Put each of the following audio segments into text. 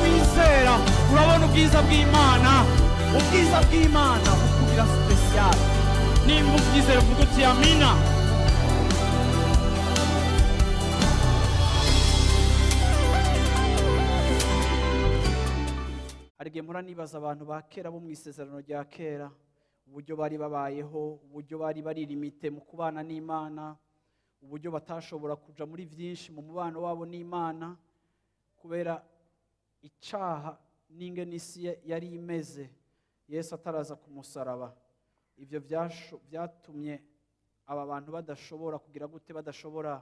Wizera urabona ubwiza bw'Imana. Ubwiza bw'Imana bukugira spécial. Nimba ubyizera, uvuga uti amina. Hari igihe mpora nibaza abantu ba kera bo mu Isezerano rya Kera, uburyo bari babayeho, uburyo bari bari limité mu kubana n'Imana, uburyo batashobora kuja muri byinshi mu mubano wabo n'Imana kubera icaha n'ingene isi yari imeze Yesu ataraza ku musaraba. Ibyo byatumye aba bantu badashobora kugira gute? Badashobora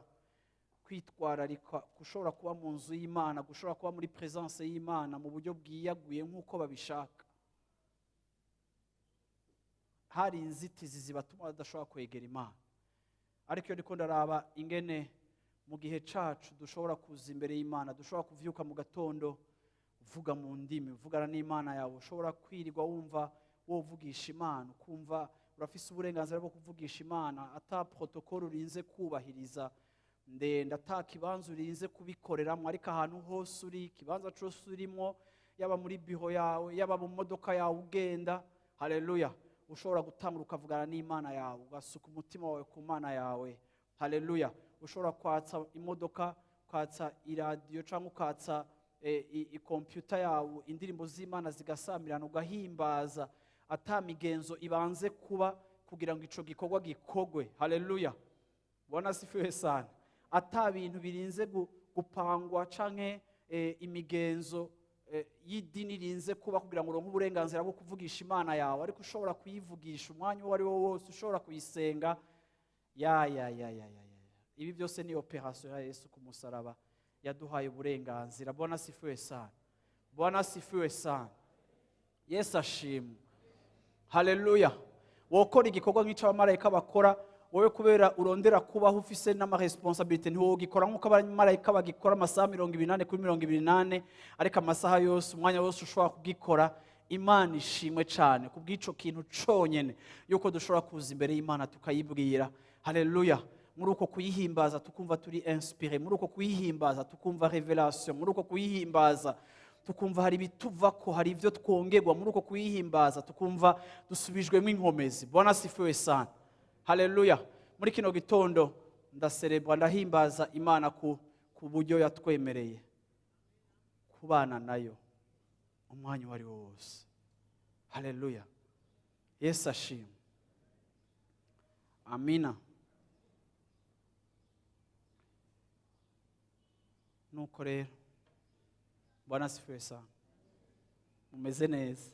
kwitwararika gushobora kuba mu nzu y'Imana, gushobora kuba muri présence y'Imana mu buryo bwiyaguye nk'uko babishaka. Hari inzitizi zibatuma badashobora kwegera Imana. Ariko iyo ndiko ndaraba ingene mu gihe cacu dushobora kuza imbere y'Imana, dushobora kuvyuka mu gatondo uvuga mu ndimi, uvugana n'Imana yawe, ushobora kwirirwa wumva wovugisha Imana, ukumva urafise uburenganzira bwo kuvugisha Imana ata protocole urinze kubahiriza ndende, ata kibanza urinze kubikoreramo, ariko ahantu hose uri, ikibanza cose urimo, yaba muri biro yawe, yaba mu modoka yawe ugenda, haleluya, ushobora gutangura ukavugana n'Imana yawe, ugasuka umutima wawe ku Mana yawe. Haleluya! Ushobora kwatsa imodoka, ukatsa iradiyo cyangwa ukatsa ikompiyuta yawe, indirimbo z'Imana zigasamirana, ugahimbaza ata migenzo ibanze kuba kugira ngo ico gikorwa gikogwe. Haleluya! Bwana asifiwe sana. Ata bintu birinze gupangwa canke imigenzo y'idini irinze kuba kugira ngo uronke uburenganzira bwo kuvugisha Imana yawe, ariko ushobora kuyivugisha umwanya uwo ari wo wose, ushobora kuyisenga. Ya ya ya ya ya ya, ibi byose ni opération ya Yesu ku musaraba yaduhaye uburenganzira. Bwana asifiwe sana. Bwana asifiwe sana. Yesu ashimwe. Haleluya! Wokora igikorwa nk'icyo abamarayika bakora wowe, kubera urondera kubaho ufise n'amaresponsabilités, ntiwogikora nk'uko abamarayika bagikora amasaha 24/24, ariko amasaha yose, umwanya wose ushobora kugikora. Imana ishimwe cyane ku bw'ico kintu conyene yuko dushobora kuza imbere y'Imana tukayibwira. Haleluya! Muri uko kuyihimbaza tukumva turi inspiré, muri uko kuyihimbaza tukumva révélation, muri uko kuyihimbaza tukumva hari ibituvako, hari ibyo twongerwa, muri uko kuyihimbaza tukumva dusubijwemo inkomezi. Bwana asifiwe sana. Haleluya! Muri kino gitondo ndaserebwa, ndahimbaza Imana ku buryo yatwemereye kubana nayo umwanya uwo ari wo wose. Haleluya! Yesu ashimwe. Amina. Nuko rero, Bwana asifiwe sana. Mumeze neza?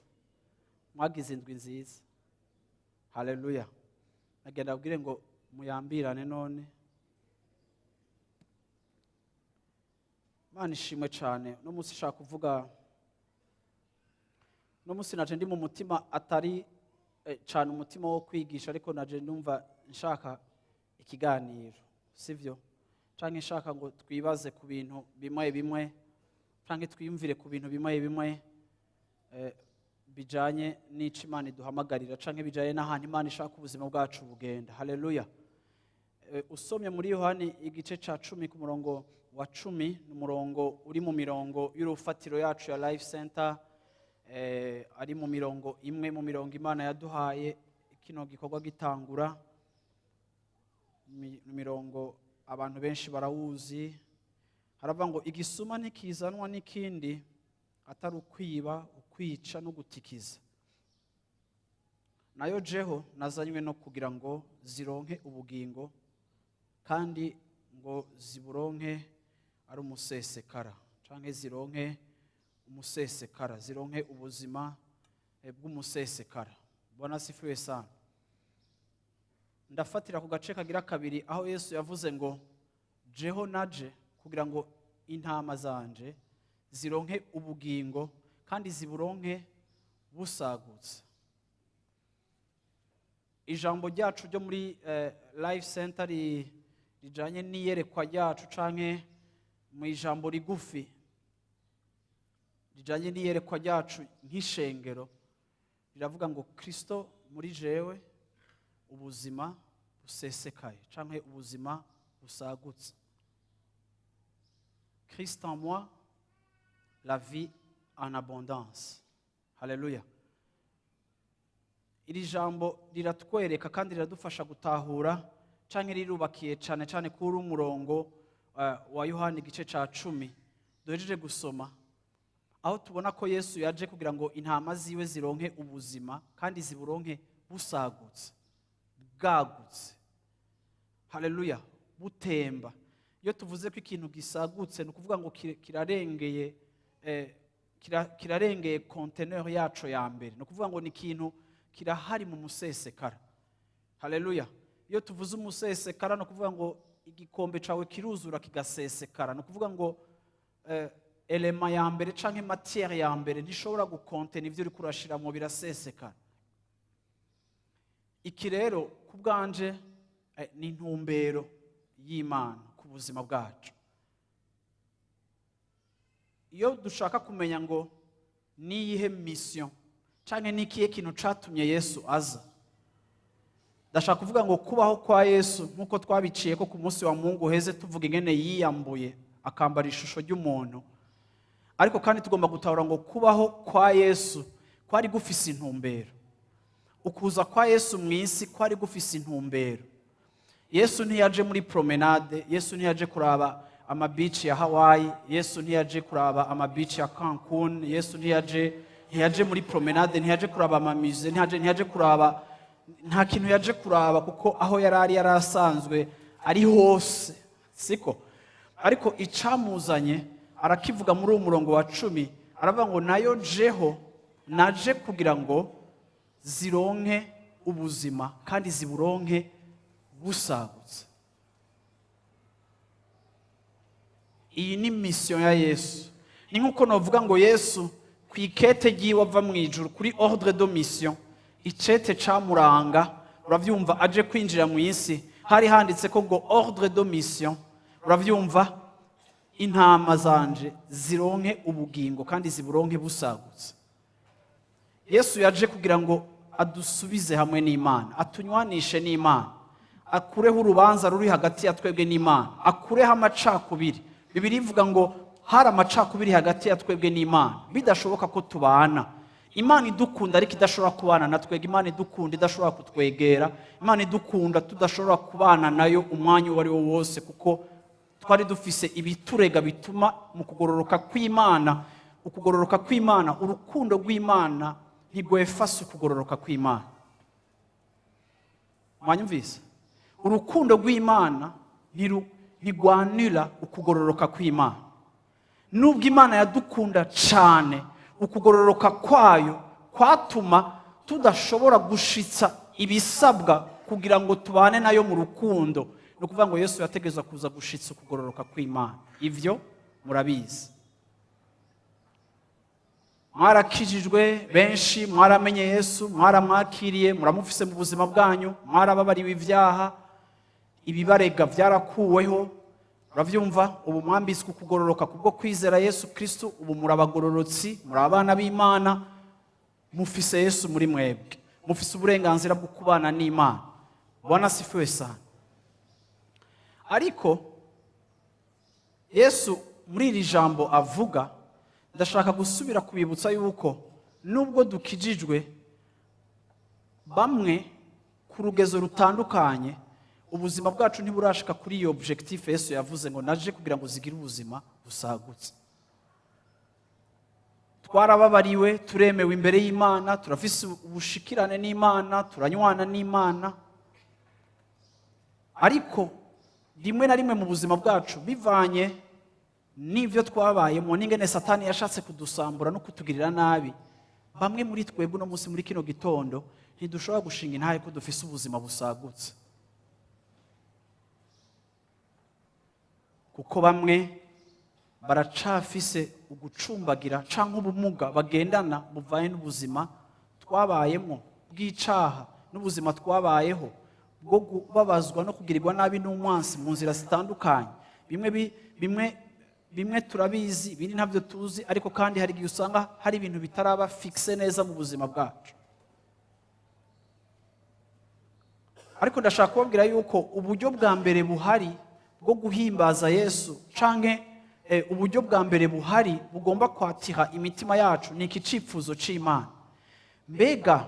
Mwagize indwi nziza? Haleluya! Nagenda abwire ngo muyambirane none. Imana ishimwe cyane. Uno munsi nshaka kuvuga, uno munsi naje ndi mu mutima atari cyane umutima wo kwigisha, ariko naje ndumva nshaka ikiganiro, sivyo? Canke nshaka ngo twibaze ku bintu bimwe bimwe, canke twiyumvire ku bintu bimwe bimwe bijanye n'ico Imana iduhamagarira, canke bijanye n'ahantu Imana ishaka ubuzima bwacu bugenda. Haleluya! Usomye muri Yohani igice ca 10 ku murongo wa 10, ni umurongo uri mu mirongo y'urufatiro yacu ya Life Center, ari mu mirongo imwe mu mirongo Imana yaduhaye kino gikorwa gitangura. Mirongo abantu benshi barawuzi. Haravuga ngo: "Igisuma ntikizanwa n'ikindi atari ukwiba, ukwica no gutikiza. Nayo jeho nazanywe no kugira ngo zironke ubugingo, kandi ngo ziburonke ari umusesekara", canke zironke umusesekara, zironke ubuzima bw'umusesekara. Bwana asifiwe sana. Ndafatira ku gace kagira kabiri, aho Yesu yavuze ngo: "Jeho naje kugira ngo intama zanje zironke ubugingo, kandi ziburonke busagutse." Ijambo ryacu ryo muri Life Center rijanye n'iyerekwa ryacu, canke mu ijambo rigufi rijanye n'iyerekwa ryacu nk'ishengero, riravuga ngo: "Kristo muri jewe, ubuzima Busesekaye canke ubuzima busagutse. Christ en moi, la vie en abondance. Haleluya! Iri jambo riratwereka kandi riradufasha gutahura, canke rirubakiye cane cane kuri umurongo wa Yohani igice ca 10 duhejeje gusoma, aho tubona ko Yesu yaje kugira ngo intama ziwe zironke ubuzima kandi ziburonke busagutse, bwagutse. Haleluya! Butemba. Iyo tuvuze ko ikintu gisagutse, ni ukuvuga ngo kirarengeye kirarengeye conteneur yaco ya mbere. Ni ukuvuga ngo ni ikintu kirahari mu musesekara. Haleluya! Iyo tuvuze umusesekara, ni ukuvuga ngo igikombe cawe kiruzura kigasesekara. Ni ukuvuga ngo élément ya mbere canke matière ya mbere ntishobora gukontena ivyo uriko urashiramo, birasesekara. Iki rero ku bwanje ni intumbero y'Imana ku buzima bwacu. Iyo dushaka kumenya ngo niyihe mission canke nikihe kintu catumye Yesu aza, ndashaka kuvuga ngo kubaho kwa Yesu, nk'uko twabiciye ko ku munsi wa Mungu uheze tuvuga ingene yiyambuye akambara ishusho ry'umuntu, ariko kandi tugomba gutahura ngo kubaho kwa Yesu kwari gufise intumbero. Ukuza kwa Yesu mu isi kwari gufise intumbero. Yesu ntiyaje muri promenade, Yesu ntiyaje kuraba ama beach ya Hawaii, Yesu ntiyaje kuraba ama beach ya Cancun, Yesu ntiyaje muri promenade, ntiyaje kuraba ama musées, ntiyaje kuraba, nta kintu yaje kuraba, kuko aho yari ari yari asanzwe ari hose, siko? Ariko icamuzanye arakivuga muri uwo murongo wa 10, aravuga ngo nayo jeho naje kugira ngo zironke ubuzima kandi ziburonke busagutse. Iyi ni mission ya Yesu. Ni nk'uko novuga ngo Yesu ku ikete ryiwe ava mu ijuru, kuri ordre de mission, icete camuranga, uravyumva, aje kwinjira mu isi, hari handitse ko ngo ordre de mission, uravyumva, intama zanje zironke ubugingo kandi ziburonke busagutse. Yesu yaje kugira ngo adusubize hamwe n'Imana, atunywanishe n'Imana, akureho urubanza ruri hagati ya twebwe n'Imana, akureho amacakubiri. Bibiliya ivuga ngo hari amacakubiri hagati ya twebwe n'Imana, bidashoboka ko tubana. Imana idukunda ariko idashobora kubana na twebwe, Imana idukunda idashobora kutwegera, Imana idukunda tudashobora kubana nayo umwanya uwo ari wo wose, kuko twari dufise ibiturega bituma mu kugororoka kw'Imana, ukugororoka kw'Imana, urukundo rw'Imana ntigwefasa ukugororoka kw'Imana. Mwanyumvise? Urukundo rw'Imana ntigwanira ukugororoka kw'Imana. Nubwo Imana yadukunda cyane, ukugororoka kwayo kwatuma tudashobora gushitsa ibisabwa kugira ngo tubane nayo mu rukundo. Ni ukuvuga ngo Yesu yategerezwa kuza gushitsa ukugororoka kw'Imana. Ibyo murabizi, mwarakijijwe benshi, mwaramenye Yesu, mwaramwakiriye, muramufise mu buzima bwanyu, mwarababariwe ibyaha, ibibarega byarakuweho, urabyumva. Ubu mwambitswe ukugororoka kubwo kwizera Yesu Kristo. Ubu murabagororotsi, muri abana b'Imana, mufise Yesu muri mwebwe, mufise uburenganzira bwo kubana n'Imana. Bwana asifiwe sana. Ariko Yesu muri iri jambo avuga, ndashaka gusubira kubibutsa yuko nubwo dukijijwe, bamwe ku rugezo rutandukanye, ubuzima bwacu ntiburashika kuri iyo objectif Yesu yavuze ngo naje kugira ngo zigire ubuzima busagutse. Twarababariwe, turemewe imbere y'Imana, turafise ubushikirane n'Imana, turanywana n'Imana, ariko rimwe na rimwe mu buzima bwacu, bivanye n'ibyo twabayemo n'ingene Satani yashatse kudusambura no kutugirira nabi, bamwe muri twebwe uno munsi muri kino gitondo ntidushobora gushinga intahe ko dufise ubuzima busagutse, kuko bamwe baracafise ugucumbagira canke ubumuga bagendana buvanye n'ubuzima twabayemo bw'icaha, n'ubuzima twabayeho bwo kubabazwa no kugirirwa nabi n'umwansi mu nzira zitandukanye. Bimwe turabizi, ibindi ntabyo tuzi, ariko kandi hari igihe usanga hari ibintu bitaraba fixe neza mu buzima bwacu. Ariko ndashaka kubabwira yuko uburyo bwa mbere buhari bwo guhimbaza Yesu, canke uburyo bwa mbere buhari bugomba kwatira imitima yacu, ni iki cipfuzo c'Imana. Mbega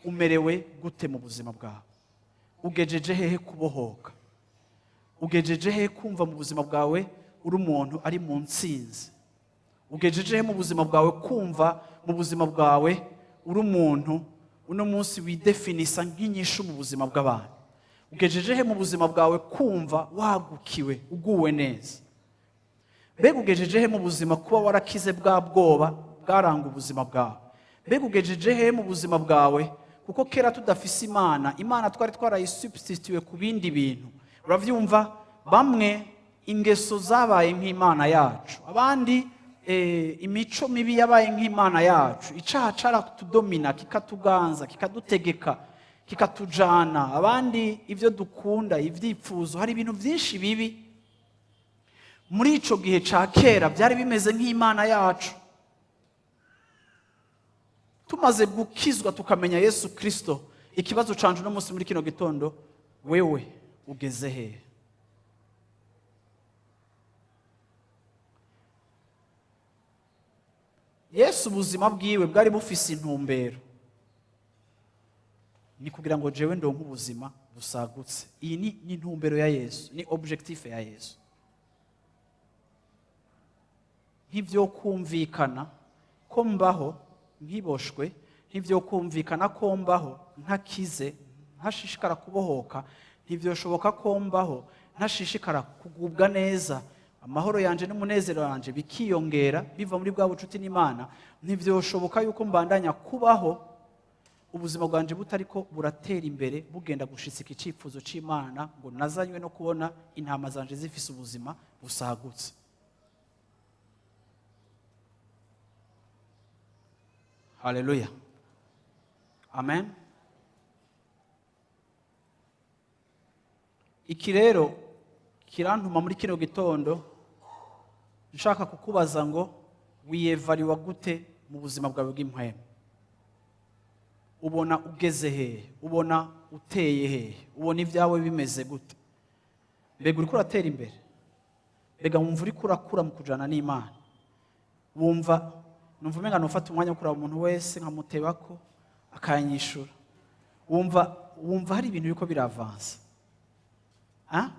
umerewe gute mu buzima bwawe? Ugejeje hehe kubohoka? Ugejeje hehe kumva mu buzima bwawe uri umuntu ari mu ntsinzi? Ugejeje he mu buzima bwawe kumva mu buzima bwawe uri umuntu uno munsi widefinisa nk'inyishu mu buzima bw'abantu? Ugejeje he mu buzima bwawe kumva wagukiwe, uguwe neza? Mbega ugejeje he mu buzima kuba warakize bwa bwoba bwaranga ubuzima bwawe? Mbega ugejeje he mu buzima bwawe? Kuko kera tudafise Imana, Imana twari twarayisubstituye ku bindi bintu. Uravyumva, bamwe ingeso zabaye nk'Imana yacu, abandi imico mibi yabaye nk'Imana yacu. Icaha caratudomina, kikatuganza, kikadutegeka, kikatujana. Abandi ivyo dukunda, ivyipfuzo, hari ibintu vyinshi bibi muri ico gihe ca kera byari bimeze nk'Imana yacu. Tumaze gukizwa, tukamenya Yesu Kristo, ikibazo canje uno munsi muri kino gitondo: wewe ugeze hehe? Yesu ubuzima bwiwe bwari bufise intumbero, ni kugira ngo jewe ndonke ubuzima busagutse. Iyi ni intumbero ya Yesu, ni objectif ya Yesu. Ntibyo kumvikana ko mbaho nkiboshwe, ntibyo kumvikana ko mbaho ntakize, ntashishikara kubohoka, ntibyoshoboka ko mbaho ntashishikara kugubwa neza, amahoro yanje n'umunezero wanje bikiyongera biva muri bwa bucuti n'Imana. Ntibyoshoboka yuko mbandanya kubaho ubuzima bwanje butariko buratera imbere, bugenda gushitsa iki cyifuzo c'Imana ngo nazanywe no kubona intama zanje zifise ubuzima busagutse. Haleluya, amen. Iki rero kirantuma muri kino gitondo nshaka kukubaza ngo wiyevariwa gute mu buzima bwawe bw'impwemu? Ubona ugeze hehe? Ubona uteye hehe? Ubona ibyawe bimeze gute? Mbega uriko uratera imbere? Mbega wumva uriko urakura mu kujana n'Imana? Wumva, numva umenga nufata umwanya wo kuraba umuntu wese nkamutebako akanyishura. Wumva hari ibintu biriko biravansa? Ha?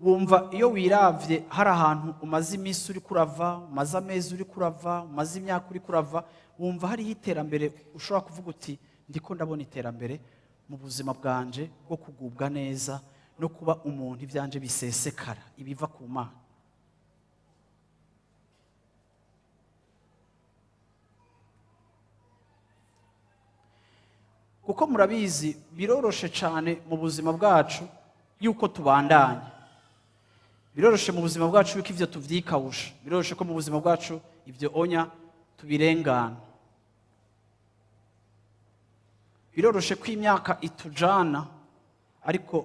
Wumva iyo wiravye hari ahantu umaze iminsi uriko urava, umaze amezi uriko urava, umaze imyaka uriko urava, wumva hariho iterambere ushobora kuvuga uti ndiko ndabona iterambere mu buzima bwanje bwo kugubwa neza no kuba umuntu ivyanje bisesekara ibiva ku Mana? Kuko murabizi, biroroshe cyane mu buzima bwacu yuko tubandanya, biroroshe mu buzima bwacu yuko ivyo tuvyikawusha, biroroshe ko mu buzima bwacu ivyo onya tubirengana, biroroshe ko imyaka itujana ariko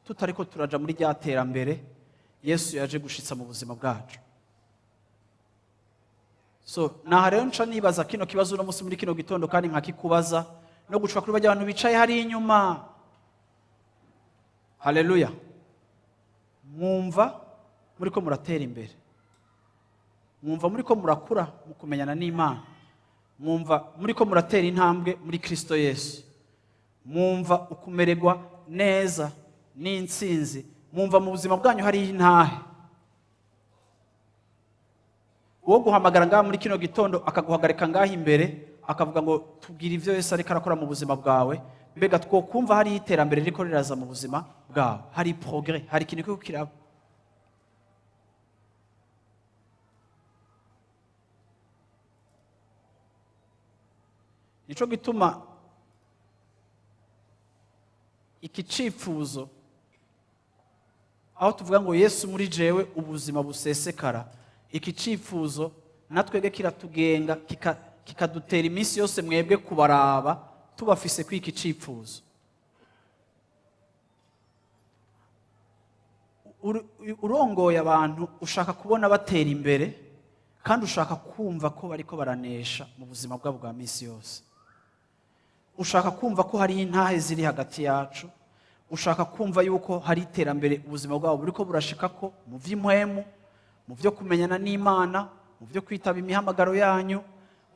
tutariko turaja muri rya terambere Yesu yaje gushitsa mu buzima bwacu. So naha rero nca nibaza kino kibazo uno munsi muri kino gitondo, kandi nkakikubaza no gucwa kuri bajya abantu bicaye hari inyuma. Haleluya! Mwumva muriko muratera imbere? Mwumva muriko murakura mu kumenyana n'Imana? Mwumva muriko muratera intambwe muri Kristo Yesu? Mwumva ukumererwa neza n'intsinzi? Mwumva mu buzima bwanyu hariho intahe? Uwo guhamagara ngaha muri kino gitondo, akaguhagarika ngaha imbere, akavuga ngo tubwire ivyo Yesu ariko arakora mu buzima bwawe, mbega twokumva hariho iterambere ririko riraza mu buzima bwawe, hari progrès, hari ikintu kiriko kiraba? Nico gituma iki cifuzo, aho tuvuga ngo Yesu muri jewe ubuzima busesekara, iki cifuzo natwebwe kiratugenga, kikadutera iminsi yose mwebwe kubaraba tubafise kuri iki cifuzo. Urongoye abantu, ushaka kubona batera imbere, kandi ushaka kumva ko bariko baranesha mu buzima bwabo bwa minsi yose. Ushaka kumva ko hari intahe ziri hagati yacu, ushaka kumva yuko hari iterambere ubuzima bwabo buriko burashika ko mu vy'impwemu, mu byo kumenyana n'Imana, mu byo kwitaba imihamagaro yanyu.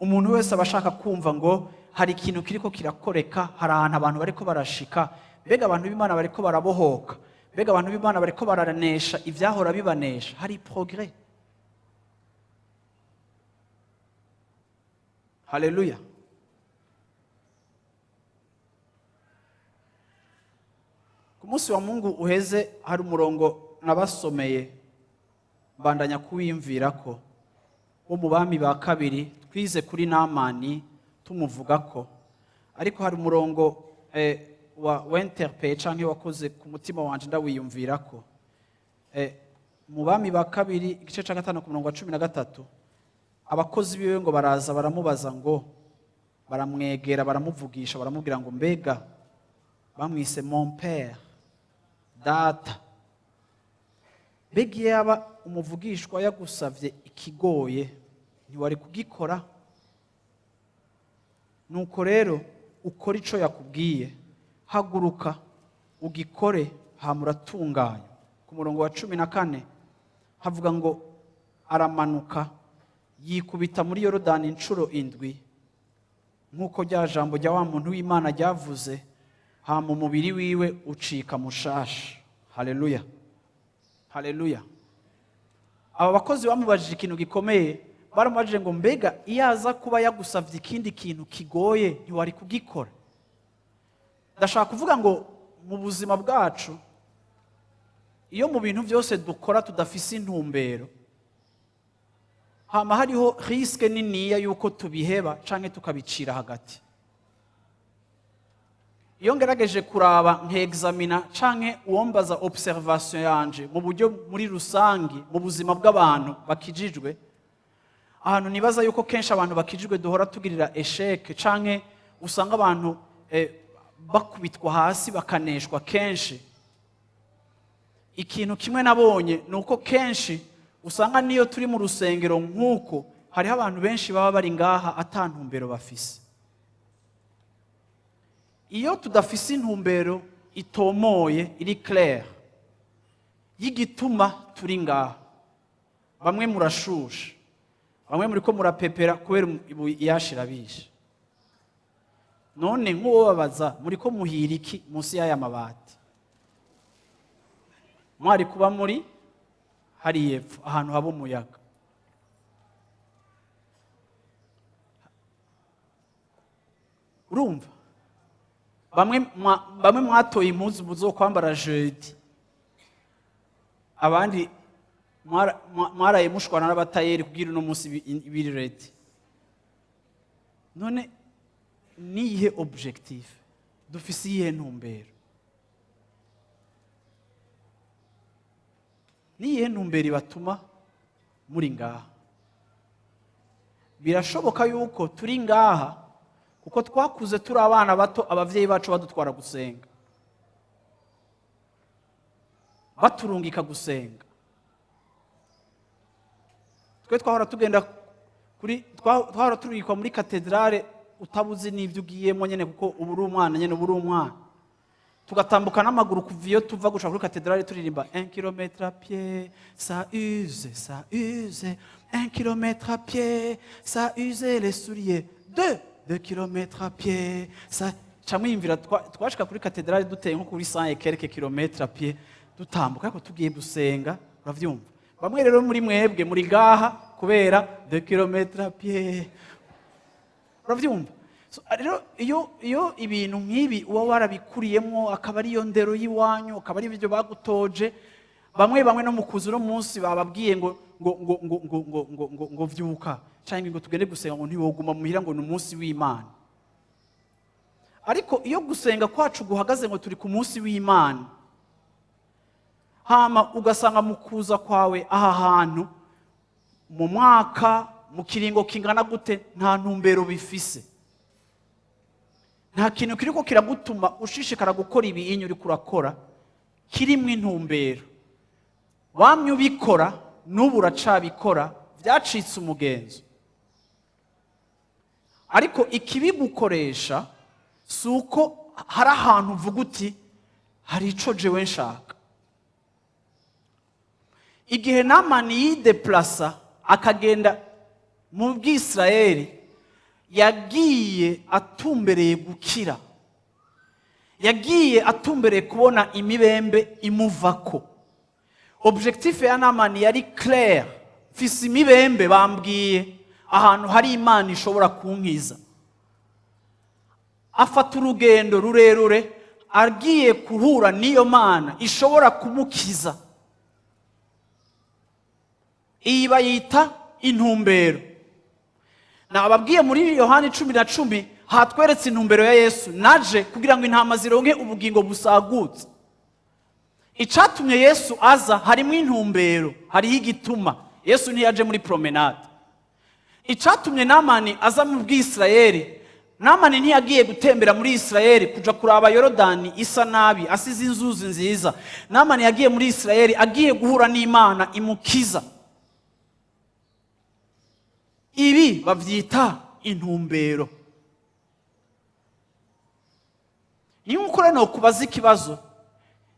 Umuntu wese aba ashaka kumva ngo hari ikintu kiriko kirakoreka, hari ahantu abantu bariko barashika. Mbega abantu b'Imana bariko barabohoka? Mbega abantu b'Imana bariko baranesha ivyahora bibanesha? Hari progrès. Haleluya! Ku munsi wa Mungu uheze hari umurongo nabasomeye, mbandanya kuwiyumvira ko wo mu Bami ba Kabiri. Twize kuri Namani, tumuvuga ko, ariko hari umurongo wa w'interpellé canke wakoze ku mutima wanje, ndawiyumvira ko mu Bami ba Kabiri, igice ca 5, ku murongo wa 13. Abakozi biwe ngo baraza baramubaza, ngo baramwegera, baramuvugisha, baramubwira ngo mbega, bamwise mon père, data, mbega iyo yaba umuvugishwa yagusavye ikigoye, ntiwari kugikora? Nuko rero ukora ico yakubwiye, haguruka ugikore, hama uratunganya. Ku murongo wa 14 havuga ngo aramanuka yikubita muri Yorodani inshuro indwi, nk'uko rya jambo rya wa muntu w'Imana ryavuze, hama umubiri wiwe ucika mushasha. Haleluya, haleluya! Aba bakozi bamubajije ikintu gikomeye. Baramubajije ngo mbega iyo aza kuba yagusavye ikindi kintu kigoye, ntiwari kugikora? Ndashaka kuvuga ngo mu buzima bwacu, iyo mu bintu byose dukora tudafise intumbero, hama hariho risque niniya yuko tubiheba canke tukabicira hagati. Iyo ngerageje kuraba, nkexamina canke uwombaza observation yanje mu buryo muri rusangi mu buzima bw'abantu bakijijwe, ahantu nibaza yuko kenshi abantu bakijijwe duhora tugirira échec, canke usanga abantu bakubitwa hasi bakaneshwa kenshi, ikintu kimwe nabonye ni uko kenshi usanga niyo turi mu rusengero nk'uko, hariho abantu benshi baba bari ngaha ata ntumbero bafise. Iyo tudafise intumbero itomoye, iri claire, y'igituma turi ngaha, bamwe murashusha, bamwe muriko murapepera kubera iyashira bishe. None nk'uwo babaza, muriko muhira iki munsi y'aya mabati? Mwari kuba muri hariya epfo ahantu haba umuyaga. Urumva bamwe mwatoye impuzu muzokwambara jeudi, abandi mwaraye mushwana n'abatayeri kugira uno munsi biri ready. None niyihe objectif dufise? Iyihe ntumbero? Niyihe ntumbero ibatuma muri ngaha? Birashoboka yuko turi ngaha kuko twakuze turi abana bato, abavyeyi bacu badutwara gusenga, baturungika gusenga. Twe twahora tugenda kuri twahora turungikwa muri katedrale, utabuzi n'ibyo ugiyemo nyene, kuko ubu uri umwana nyene, ubu uri umwana. Tugatambuka n'amaguru kuva iyo tuva gushika kuri katedrale, turirimba: "1 kilomètre à pied, ça use, ça use, 1 kilomètre à pied, ça use les souliers, 2 kilomètres à pied, ça." Ca mwiyumvira, twashika kuri katedrale duteye nko kuri 100 et quelques kilomètres à pied, dutambuka, ariko tugiye gusenga. Uravyumva? Bamwe rero muri mwebwe muri ngaha kubera 2 kilomètres à pied. Uravyumva? So, rero iyo ibintu nk'ibi uba warabikuriyemo, akaba ariyo ndero y'iwanyu, akaba ari ibyo bagutoje, bamwe bamwe no mu kuza uno munsi bababwiye ngo vyuka cyangwa ngo tugende gusenga, ngo ntiwoguma muhira, ngo ni umunsi w'Imana. Ariko iyo gusenga kwacu guhagaze ngo turi ku munsi w'Imana, hama ugasanga mu kuza kwawe aha hantu mu mwaka, mu kiringo kingana gute, nta ntumbero bifise, nta kintu kiriko kiragutuma ushishikara gukora ibinyu uriko urakora kirimwo intumbero, wamye ubikora, n'ubu uracabikora, byacitse umugenzo. Ariko ikibigukoresha Si uko hari ahantu uvuga uti: "Hari ico jewe nshaka." Igihe Namani yideplasa akagenda mu Bwisirayeli, yagiye atumbereye gukira, yagiye atumbereye kubona imibembe imuvako. Objectif ya Namani yari clair: "Mfise imibembe, bambwiye ahantu hari Imana ishobora kunkiza." Afata urugendo rurerure agiye guhura n'iyo Mana ishobora kumukiza. Iyi bayita intumbero. Nababwiye muri Yohani 10:10 hatweretse intumbero ya Yesu: "Naje kugira ngo intama zironke ubugingo busagutse." Icatumye Yesu aza harimo intumbero, hariho igituma. Yesu ntiyaje muri promenade. Icatumye Namani aza mu Bwisirayeli, Namani ntiyagiye gutembera muri Isirayeli kuja kuraba Yorodani isa nabi, asize inzuzi nziza. Namani yagiye muri Isirayeli agiye guhura n'Imana imukiza. Ibi bavyita intumbero. Niyo nkuko rero nokubaza ikibazo: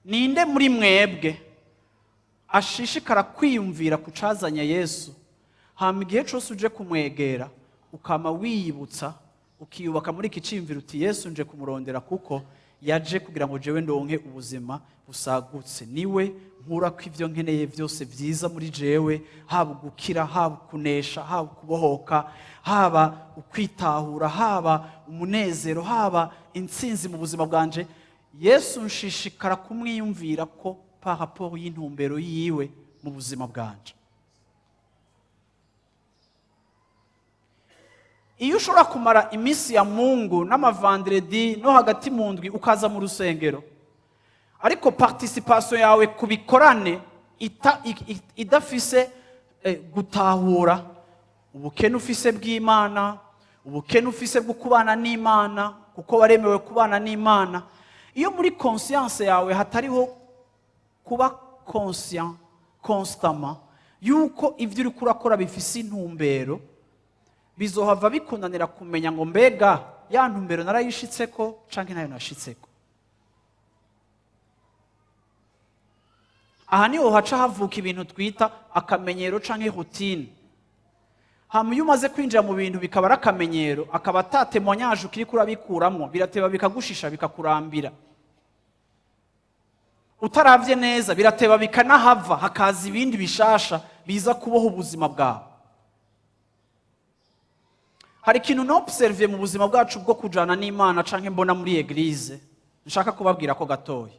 ninde muri mwebwe ashishikara kwiyumvira ku cazanye Yesu, hama igihe cose uje kumwegera ukama wiyibutsa, ukiyubaka muri iki ciyumviro uti: "Yesu nje kumurondera kuko yaje kugira ngo jewe ndonke ubuzima busagutse. Niwe nkura ko ivyo nkeneye byose byiza muri jewe, haba gukira, haba kunesha, haba kubohoka, haba ukwitahura, haba umunezero, haba intsinzi mu buzima bwanje. Yesu nshishikara kumwiyumvira ko par rapport y'intumbero yiwe mu buzima bwanje." Iyo ushobora kumara iminsi ya Mungu n'ama vendredi no hagati mu ndwi ukaza mu rusengero, ariko participation yawe ku bikorane idafise gutahura ubukene ufise bw'Imana, ubukene ufise bwo kubana n'Imana, kuko waremewe kubana n'Imana, iyo muri conscience yawe hatariho kuba conscient constamment yuko ibyo uriko urakora bifise intumbero, bizohava bikunanira kumenya ngo: "Mbega ya ntumbero narayishitseko canke nayo nashitseko?" Aha niho haca havuka ibintu twita akamenyero canke routine. Hama iyo umaze kwinjira mu bintu bikaba ari akamenyero, akaba ata témoignage ukiriko urabikuramwo, birateba bikagushisha, bikakurambira. Utaravye neza, birateba bikanahava, hakaza ibindi bishasha biza kuboha ubuzima bwawe. Hari ikintu nobserve mu buzima bwacu bwo kujana n'Imana canke mbona muri église, nshaka kubabwira ko gatoya.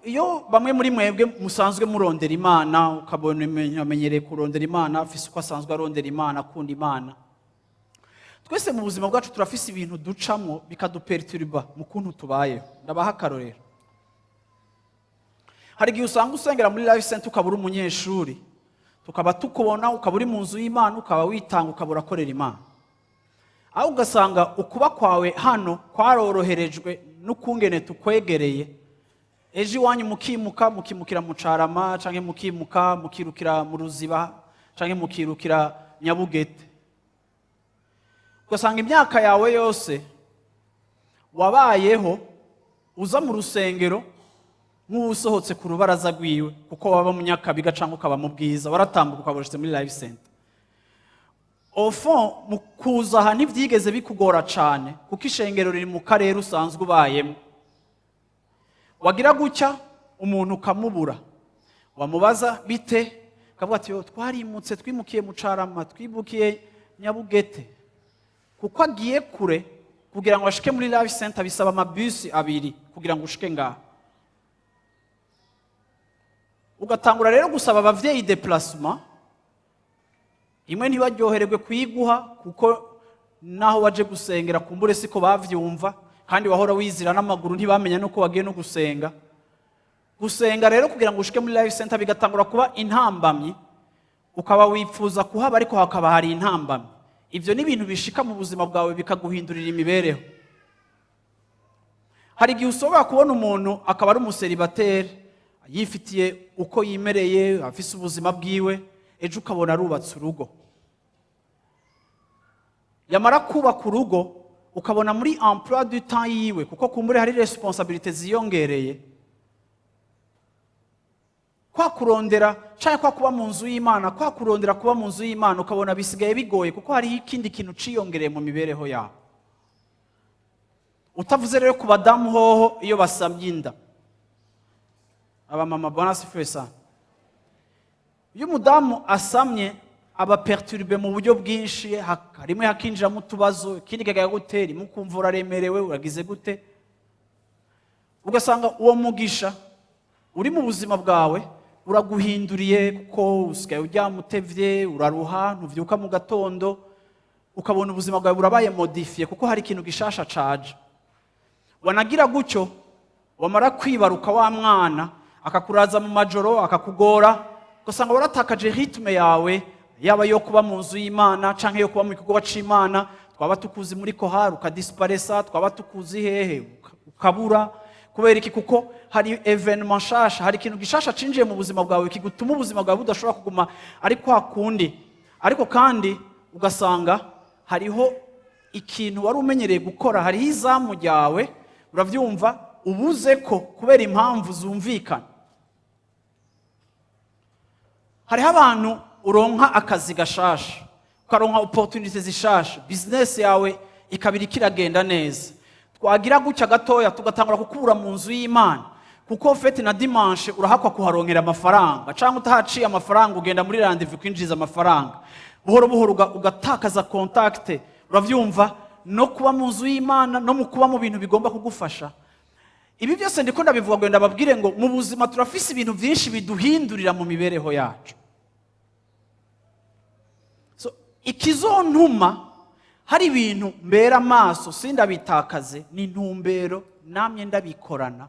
Iyo bamwe muri mwebwe musanzwe murondera Imana, ukabona amenyereye kurondera Imana, afise uko asanzwe arondera Imana, akunda Imana, twese mu buzima bwacu turafise ibintu ducamo bikaduperturba mu kuntu tubayeho. Ndabaha akarorero. Hari igihe usanga usengera muri Life Center, ukaba uri umunyeshuri, tukaba tukubona, ukaba uri mu nzu y'Imana, ukaba witanga, ukaba urakorera Imana, aho ugasanga ukuba kwawe hano kwaroroherejwe n'ukungene tukwegereye. Ejo iwanyu mukimuka, mukimukira mu Carama, canke mukimuka mukirukira mu Ruziba, canke mukirukira Nyabugete, ugasanga imyaka yawe yose wabayeho uza mu rusengero nk'usohotse ku rubaraza rwiwe, kuko waba mu Nyakabiga cyangwa ukaba mu Bwiza, waratambuka ukaba ushitse muri Life Center. Au fond, mu kuza aha ntibyigeze bikugora cyane, kuko ishengero riri mu karere usanzwe ubayemo. Wagira gutya umuntu ukamubura, wamubaza bite, akavuga ati: "Yo, twarimutse, twimukiye mu Carama, twimukiye Nyabugete." Kuko agiye kure, kugira ngo ashike muri Life Center bisaba amabisi abiri kugira ngo ushike ngaha. Ugatangura rero gusaba abavyeyi déplacement imwe, ntibaryohererwe kuyiguha, kuko naho waje gusengera kumbure siko bavyumva, kandi wahora wizira n'amaguru, ntibamenya nuko wagiye no gusenga. Gusenga rero, kugira ngo ushike muri Life Center bigatangura kuba intambamyi, ukaba wifuza kuhaba ariko hakaba hari intambamyi. Ibyo ni ibintu bishika mu buzima bwawe bikaguhindurira imibereho. Hari igihe ushobora kubona umuntu akaba ari umu célibataire, yifitiye uko yimereye, afise ubuzima bwiwe, ejo ukabona arubatse urugo. Yamara kubaka urugo, ukabona muri emploi du temps yiwe, kuko kumbure hari responsabilité ziyongereye, kwa kurondera cyangwa kwa kuba mu nzu y'Imana, kwa kurondera kuba mu nzu y'Imana, ukabona bisigaye bigoye, kuko hariho ikindi kintu ciyongereye mu mibereho yabo. Utavuze rero ku badamu hoho, iyo basamye inda, abamama, Bwana asifiwe sana, iyo umudamu asamye aba perturbé mu buryo bwinshi. Rimwe hakinjiramo utubazo, ikindi kikajya gute, rimwe ukumva uraremerewe, uragize gute, ugasanga uwo mugisha uri mu buzima bwawe uraguhinduriye, kuko usigaye uryama utevye, uraruha, ntuvyuka mu gatondo, ukabona ubuzima bwawe burabaye modifié kuko hari ikintu gishasha caje. Wanagira gutyo, wamara kwibaruka wa mwana akakuraza mu majoro, akakugora, ugasanga waratakaje rythme yawe, yaba yo kuba mu nzu y'Imana canke yo kuba mu gikorwa c'Imana. Twaba tukuzi muri chorale, ukadisiparesa, twaba tukuzi hehe, ukabura. Kubera iki? Kuko hari événement nshasha, hari ikintu gishasha cinjiye mu buzima bwawe kigutuma ubuzima bwawe budashobora kuguma ari kwa kundi. Ariko kandi ugasanga hariho ikintu wari umenyereye gukora, hariho izamu ryawe, urabyumva, ubuze ko kubera impamvu zumvikana. Hariho abantu uronka akazi gashasha, ukaronka opportunité zishasha, business yawe ikabira ikiragenda neza, twagira gutya gatoya tugatangura kukubura mu nzu y'Imana, kuko fête na dimanche urahakwa kuharonkera amafaranga, cyangwa utahaciye amafaranga ugenda muri rendez-vous kwinjiza amafaranga. Buhoro buhoro ugatakaza contact, urabyumva, no kuba mu nzu y'Imana no mu kuba mu bintu bigomba kugufasha. Ibi byose ndiko ndabivuga ngo ndababwire ngo mu buzima turafise ibintu byinshi biduhindurira mu mibereho yacu. So, ikizontuma hari ibintu mbera amaso sindabitakaze ni intumbero namye ndabikorana.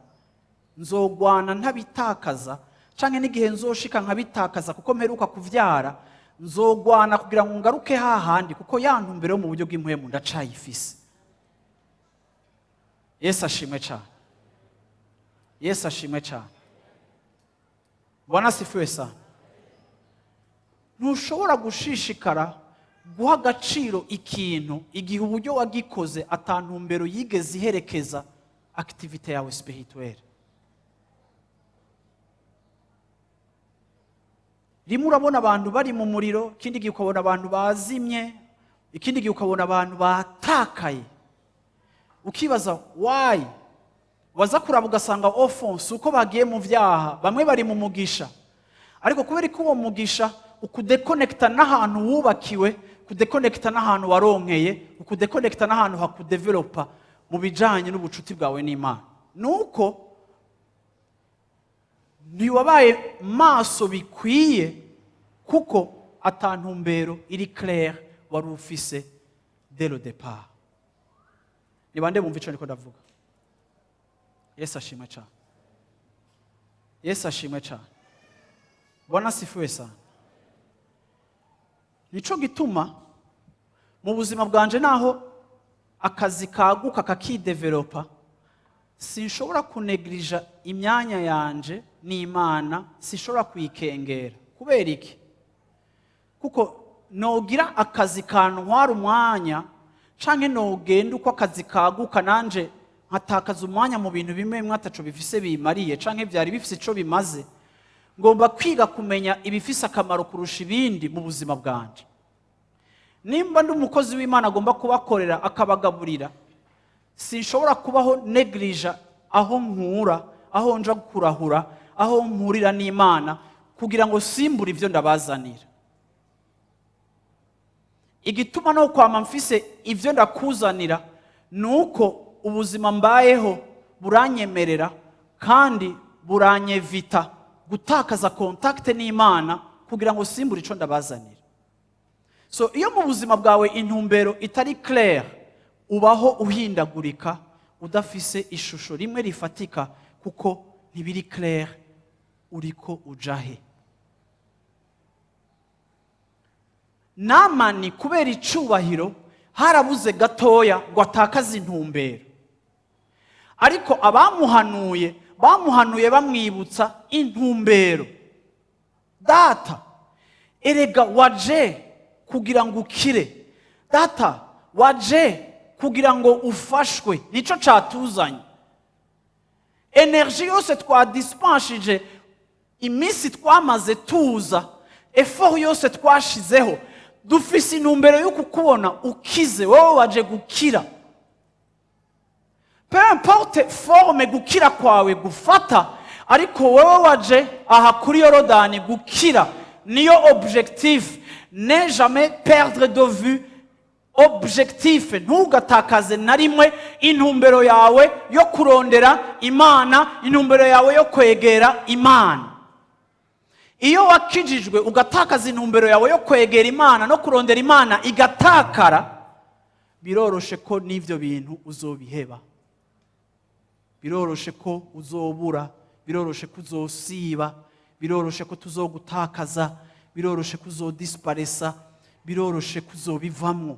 Nzogwana ntabitakaza, canke n'igihe nzoshika nkabitakaza kuko mperuka kuvyara, nzogwana kugira ngo ngaruke hahandi, kuko ya ntumbero yo mu buryo bw'impwemu ndacayifise. Yesu ashimwe cyane, Yesu ashimwe cyane, Bwana asifiwe sana. Ntushobora gushishikara guha agaciro ikintu igihe uburyo wagikoze atantumbero yigeze iherekeza activité yawe spirituelle. Rimwe urabona abantu bari mu muriro, ikindi gihe ukabona abantu bazimye, ikindi gihe ukabona abantu batakaye, ukibaza why. Waza kuraba ugasanga au fond si uko bagiye mu byaha, bamwe bari mu mugisha, ariko kubera ko uwo mugisha ukudekonekita n'ahantu wubakiwe, kudekonekita n'ahantu waronkeye, ukudekonekita n'ahantu hakudevelopa mu bijanye n'ubucuti bwawe n'Imana, nuko ntiwabaye maso bikwiye, kuko atantumbero iri claire wari ufise dès le départ. Ni bande bumva ico ndiko ndavuga? Yesu ashimwe cyane, Yesu ashimwe cyane, Bwana asifiwe sana. Nico gituma mu buzima bwanje, naho akazi kaguka kakidevelopa, sinshobora kunegirija imyanya yanje n'Imana, sinshobora kuyikengera. Kubera iki? Kuko nogira akazi kantwara umwanya, canke nogenda uko akazi kaguka nanje nkatakaza umwanya mu bintu bimwe bimwe ataco bifise bimariye, canke vyari bifise ico bimaze. Ngomba kwiga kumenya ibifise akamaro kurusha ibindi mu buzima bwanje. Nimba ndi umukozi w'Imana agomba kubakorera akabagaburira, sinshobora kubaho negirija aho nkura, aho nja kurahura, aho mpurira n'Imana, kugira ngo simbure ibyo ndabazanira. Igituma no kwama mfise ibyo ndakuzanira ni uko ubuzima mbayeho buranyemerera kandi buranyevita gutakaza contact n'Imana kugira ngo simbure icyo ndabazanira. So iyo mu buzima bwawe intumbero itari claire, ubaho uhindagurika, udafise ishusho rimwe rifatika, kuko ntibiri claire uriko uja he. Namani kubera icubahiro harabuze gatoya ngo atakaze intumbero, ariko abamuhanuye bamuhanuye bamwibutsa intumbero. Data, erega waje kugira ngo ukire. Data, Waje kugira ngo ufashwe, nico catuzanye. Énergie yose twadispanshije, iminsi twamaze tuza, effort yose twashizeho, dufise intumbero yo kukubona ukize. Wowe waje gukira, peu importe forme gukira kwawe gufata, ariko wowe waje aha kuri Yorodani gukira, niyo objectif. Ne jamais perdre de vue objectif, ntugatakaze na rimwe intumbero yawe yo kurondera Imana, intumbero yawe yo kwegera Imana. Iyo wakijijwe ugatakaza intumbero yawe yo kwegera Imana no kurondera Imana igatakara, biroroshe ko n'ibyo bintu uzobiheba, biroroshe ko uzobura, biroroshe ko uzosiba, biroroshe ko tuzogutakaza, biroroshe ko uzodisiparesa, biroroshe ko uzobivamwo.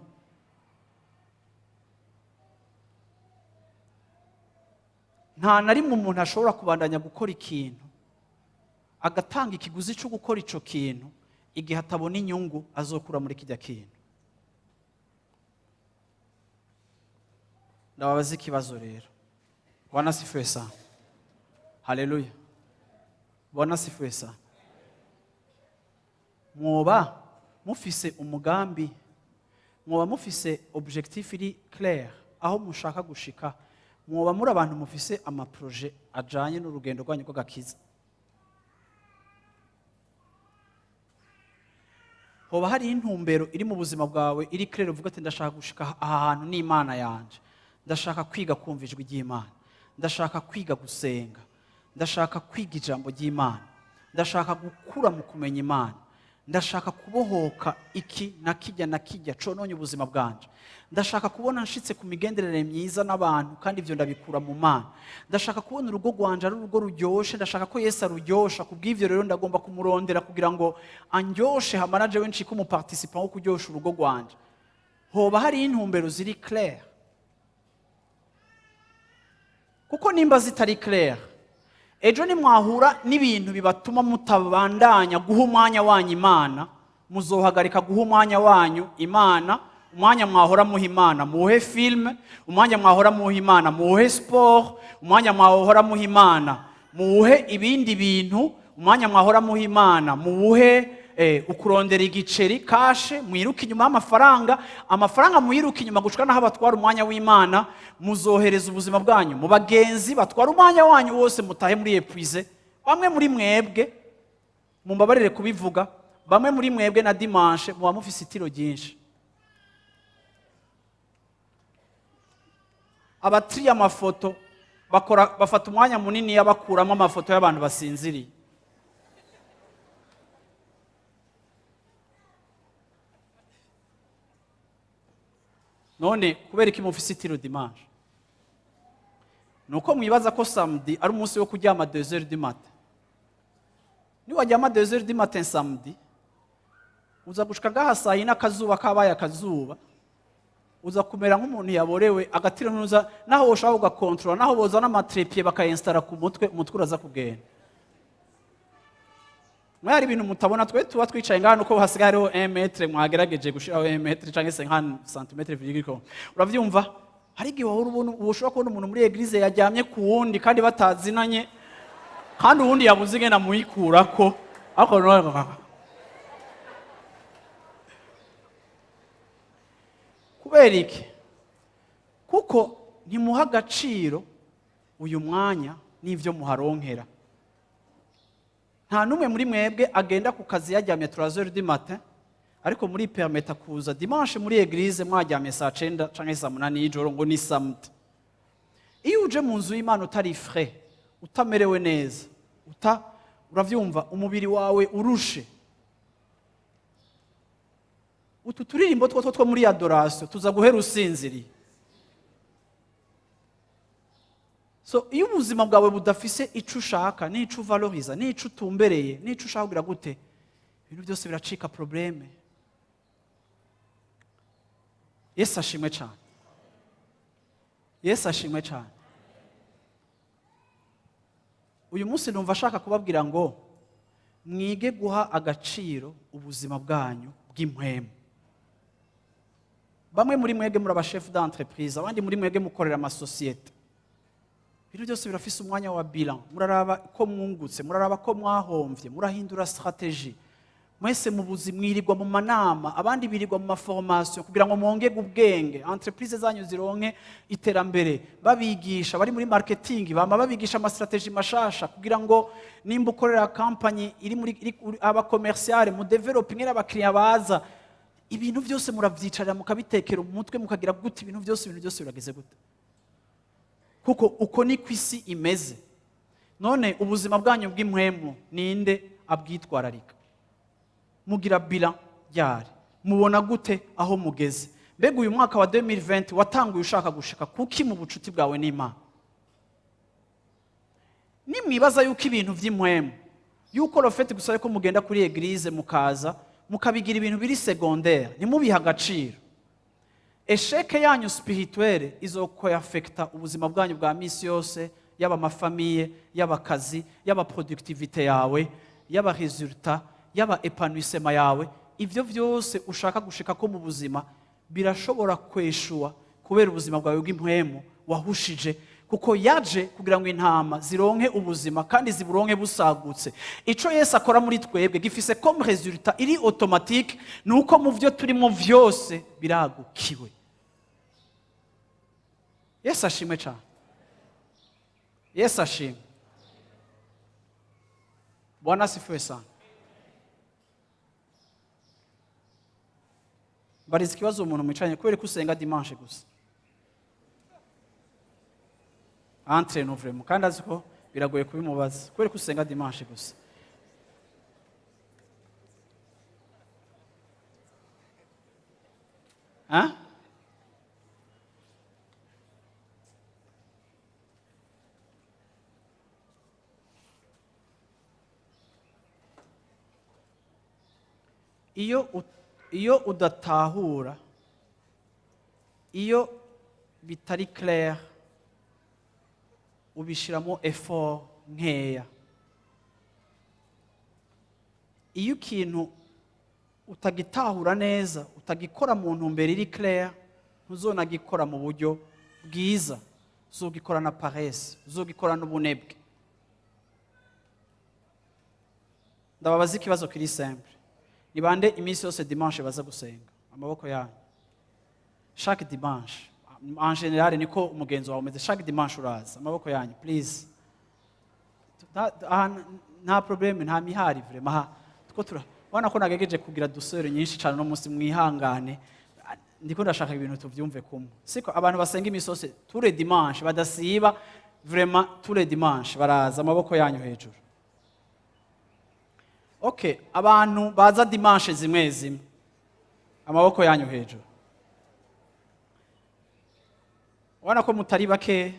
Nta na rimwe umuntu ashobora kubandanya gukora ikintu, agatanga ikiguzi cyo gukora ico kintu, igihe atabona inyungu azokura muri kijya kintu. Ndababaza ikibazo rero. Bwana asifiwe sana, haleluya! Bwana asifiwe sana. Mwoba mufise umugambi, mwoba mufise objectif iri clair aho mushaka gushika, mwoba muri abantu mufise ama projets ajanye n'urugendo rwanyu rw'agakiza. Hoba hari intumbero iri mu buzima bwawe iri clair, uvuga ati: "Ndashaka gushika aha hantu n'Imana yanje, ndashaka kwiga kumva ijwi ry'Imana, ndashaka kwiga gusenga, ndashaka kwiga ijambo ry'Imana, ndashaka gukura mu kumenya Imana, ndashaka kubohoka iki na kijya na kijya cononye ubuzima bwanje, ndashaka kubona nshitse ku migenderanire myiza n'abantu, kandi ibyo ndabikura mu Mana, ndashaka kubona urugo rwanje ari urugo ruryoshe, ndashaka ko Yesu aruryosha. Kubw'ivyo rero ndagomba kumurondera kugira ngo andyoshe, hamara jewe ncike umu participant wo kuryosha urugo rwanje"? Hoba hari intumbero ziri clair? Kuko nimba zitari clair, ejo nimwahura n'ibintu bibatuma mutabandanya guha umwanya wanyu Imana, muzohagarika guha umwanya wanyu Imana. Umwanya mwahora muha Imana muhe film, umwanya mwahora muha Imana muhe sport, umwanya mwahora muha Imana muhe ibindi bintu, umwanya mwahora muha Imana muwuhe ukurondera igiceri cash, mwiruke inyuma y'amafaranga. Amafaranga muyiruke inyuma gushika naho batwara umwanya w'Imana. Muzohereza ubuzima bwanyu mu bagenzi batwara umwanya wanyu wose, mutahe muri épuisés. Bamwe muri mwebwe, mumbabarire kubivuga, bamwe muri mwebwe na dimanche muba mufise itiro ryinshi. Abatiriye amafoto bakora, bafata umwanya munini bakuramo amafoto y'abantu basinziriye. None kubera iki mufise itiro dimanche? Nuko mwibaza ko samedi ari umunsi wo kuryama 2 heures du matin. Niwaryama 2 heures du matin samedi, uza gushika ngaha saa yine akazuba kabaye akazuba, uza kumera nk'umuntu yaborewe agatiro. Ntuza naho woshaka ugakontorora, naho bozana ama trépied bakayinsitara ku mutwe, umutwe uraza kugenda. Mwe hari ibintu mutabona. Twe tuba twicaye ngaha nuko hasigaye hariho 1 mètre, mwagerageje gushiraho 1 mètre cyangwa se nka centimètre virgule, uravyumva? Hari igihe wahora ubona, ushobora kubona umuntu muri église yaryamye ku wundi kandi batazinanye, kandi uwundi yabuze ingene amuyikurako, ariko kubera iki? Kuko ntimuha agaciro uyu mwanya n'ibyo muharonkera. Nta n'umwe muri mwebwe agenda ku kazi yaryamye 3 heures du matin, ariko muri permeta kuza dimanche muri église mwaryamye saa 9 canke saa 8 y'ijoro ngo ni samedi. Iyo uje mu nzu y'Imana utari frais, utamerewe neza, uta uravyumva, umubiri wawe urushe, utu turirimbo two muri adoration tuza guhera usinziriye. So iyo ubuzima bwawe budafise ico ushaka n'ico uvaloriza n'ico utumbereye n'ico ushaka kugira gute, ibintu byose biracika problème. Yesu ashimwe cyane, Yesu ashimwe cyane. Uyu munsi numva ashaka kubabwira ngo mwige guha agaciro ubuzima bwanyu bw'impwemu. Bamwe muri mwebwe muri aba chefs d'entreprise, abandi muri mwebwe mukorera amasosiyete. Ibintu byose birafise umwanya wa bilan. Muraraba ko mwungutse, muraraba ko mwahomvye, murahindura stratégie. Mwese mu buzi mwirirwa mu manama, abandi birirwa mu ma formations kugira ngo mwongere ubwenge, entreprise zanyu zironke iterambere. Babigisha bari muri marketing, bama babigisha ama stratégies mashasha kugira ngo nimba ukorera company iri muri iri aba commercial, mu develop ingene abakiriya baza. Ibintu byose muravyicarira, mukabitekera umutwe, mukagira gute, ibintu byose birageze gute, kuko uko ni ku isi imeze. None ubuzima bwanyu bw'impwemu ninde abwitwararika? Mugira bilan ryari? Mubona gute aho mugeze? Mbega uyu mwaka wa 2020 watanguye ushaka gushika kuki mu bucuti bwawe n'Imana? Nimwibaza yuko ibintu by'impwemu, yuko le fait gusa yuko mugenda kuri église, mukaza mukabigira ibintu biri secondaire, ntimubihe agaciro, échec yanyu spirituelle izokoyafekta ubuzima bwanyu bwa misi yose, yaba ama familles, yaba akazi, yaba productivité yawe, yaba résultat, yaba épanouissement yawe. Ibyo byose ushaka gushika ko mu buzima birashobora kweshuwa kubera ubuzima bwawe bw'impwemu wahushije, kuko yaje kugira ngo intama zironke ubuzima kandi ziburonke busagutse. Ico Yesu akora muri twebwe gifise comme résultat iri automatique, ni uko mu byo turimo vyose biragukiwe. Yesu ashimwe cyane. Yesu ashimwe. Bwana asifiwe sana. Mbariza ikibazo umuntu mwicaranye: kubera ko usenga dimanche gusa? Entre nous, vraiment, kandi azi ko biragoye kubimubaza. Kubera ko usenga dimanche gusa? Hein? Iyo udatahura, iyo bitari clair, ubishiramo effort nkeya. Iyo ikintu utagitahura neza, utagikora mu ntumbero iri clair, ntuzonagikora mu buryo bwiza, uzogikora na paresse, uzogikora n'ubunebwe. Ndababaza ikibazo kiri simple: ni bande iminsi yose dimanche baza gusenga? Amaboko yanyu. Chaque dimanche, en général niko umugenzo wawe umeze, chaque dimanche uraza. Amaboko yanyu, please. Aha nta problème, nta mihari, vraiment. Aha two turabona ko nagerageje kugira douceur nyinshi cyane no munsi, mwihangane. Ndiko ndashaka ibintu tuvyumve kumwe, siko? Abantu basenga iminsi yose, tous les dimanche, badasiba, vraiment tous les dimanche baraza, amaboko yanyu hejuru. Okay, abantu baza dimanche zimwe zimwe, amaboko yanyu hejuru. Ubona ko mutari bake,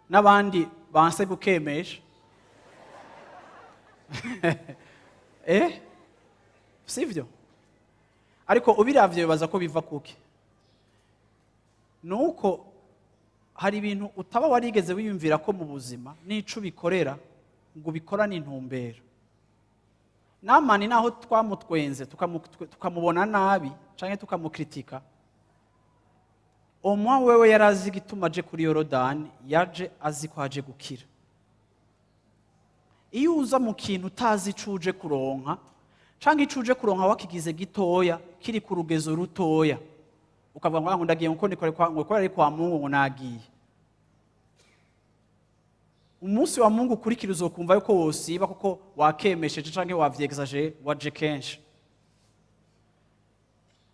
n'abandi banse gukemesha. Sivyo? Ariko ubiravye bibaza ko biva kuki? Nuko hari ibintu utaba warigeze wiyumvira ko mu buzima n'ico ubikorera ngo ubikorane intumbero. Namani naho twamutwenze, tukamubona nabi canke tukamukritika, omwa wewe yari azi igituma aje kuri Yorodani, yaje azi ko aje gukira. Iyo uza mu kintu utazi ico uje kuronka, canke ico uje kuronka wakigize gitoya, kiri ku rugezo rutoya, ukavuga ngo ndagiye ngo nikore kwa ngo ari kwa Mungu, ngo nagiye, umunsi wa Mungu ukurikira uzokumva yuko wosiba kuko wakemesheje canke wavyexaje, waje kenshi.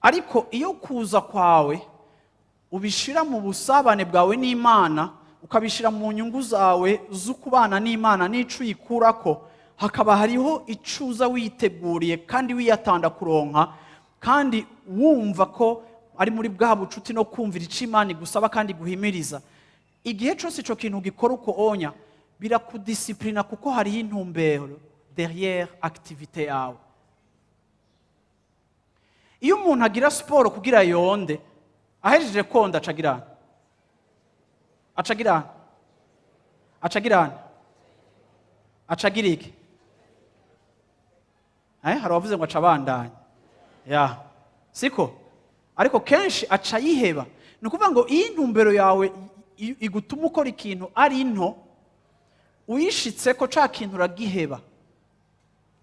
Ariko iyo kuza kwawe ubishira mu busabane bwawe n'Imana, ukabishira mu nyungu zawe z'ukubana n'Imana n'ico uyikurako, hakaba hariho ico uza witeguriye kandi wiyatanda kuronka, kandi wumva ko ari muri bwa bucuti no kumvira ico Imana igusaba kandi guhimiriza, igihe cyose ico kintu gikora uko onya, birakudisciplina kuko hariho intumbero derrière activité yawe. Iyo umuntu agira siporo kugira yonde, ahejeje konda acagira acagira acagira acagira iki? Hari abavuze ngo aca abandanya ya siko. Ariko kenshi aca ayiheba. Ni ukuvuga ngo iyo intumbero yawe igutuma ukora ikintu ari nto, uyishitse ko ca kintu uragiheba.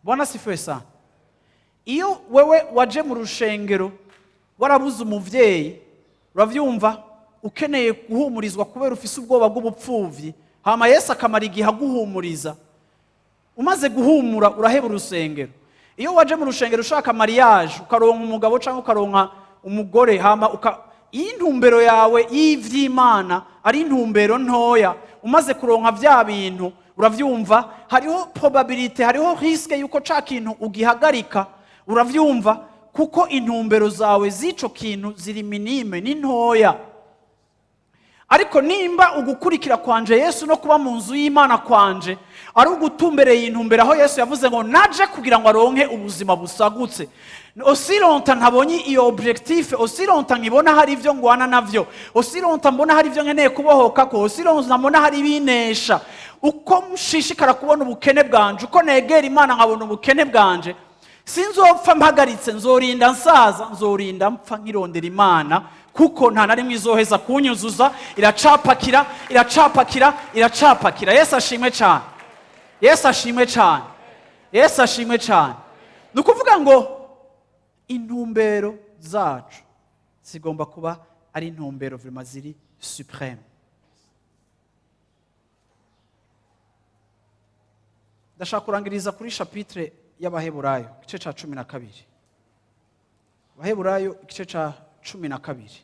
Bwana asifiwe sana. Iyo wewe waje mu rushengero warabuze umuvyeyi, uravyumva, ukeneye guhumurizwa kubera ufise ubwoba bw'ubupfuvyi, hama Yesu akamara igihe aguhumuriza, umaze guhumura uraheba urusengero. Iyo waje mu rushengero ushaka mariage, ukaronka umugabo cyangwa ukaronka umugore, hama iyo intumbero yawe y'ivy'Imana ari intumbero ntoya, umaze kuronka vya bintu, uravyumva, hariho probabilité, hariho risque yuko ca kintu ugihagarika, uravyumva, kuko intumbero zawe z'ico kintu ziri minime, ni ntoya. Ariko nimba ugukurikira kwanje Yesu no kuba mu nzu y'Imana kwanje ari ugutumbereye intumbero aho Yesu yavuze ngo naje kugira ngo aronke ubuzima busagutse, aussi longtemps ntabonye iyo objectif, aussi longtemps nkibona hari ibyo ngwana navyo, aussi longtemps mbona hari ibyo nkeneye kubohoka ko, aussi longtemps mbona hari ibinesha, uko nshishikara kubona ubukene bwanje, uko negera Imana nkabona ubukene bwanje, sinzopfa mpagaritse. Nzorinda nsaza, nzorinda mpfa nkirondera Imana, kuko nta na rimwe izoheza kunyuzuza. Iracapakira, iracapakira, iracapakira. Yesu ashimwe cyane, Yesu ashimwe cyane, Yesu ashimwe cyane. Ni ukuvuga ngo intumbero zacu zigomba kuba ari intumbero vraiment ziri suprême. Ndashaka kurangiriza kuri chapitre y'Abaheburayo, igice cya 12. Abaheburayo, igice cya 12.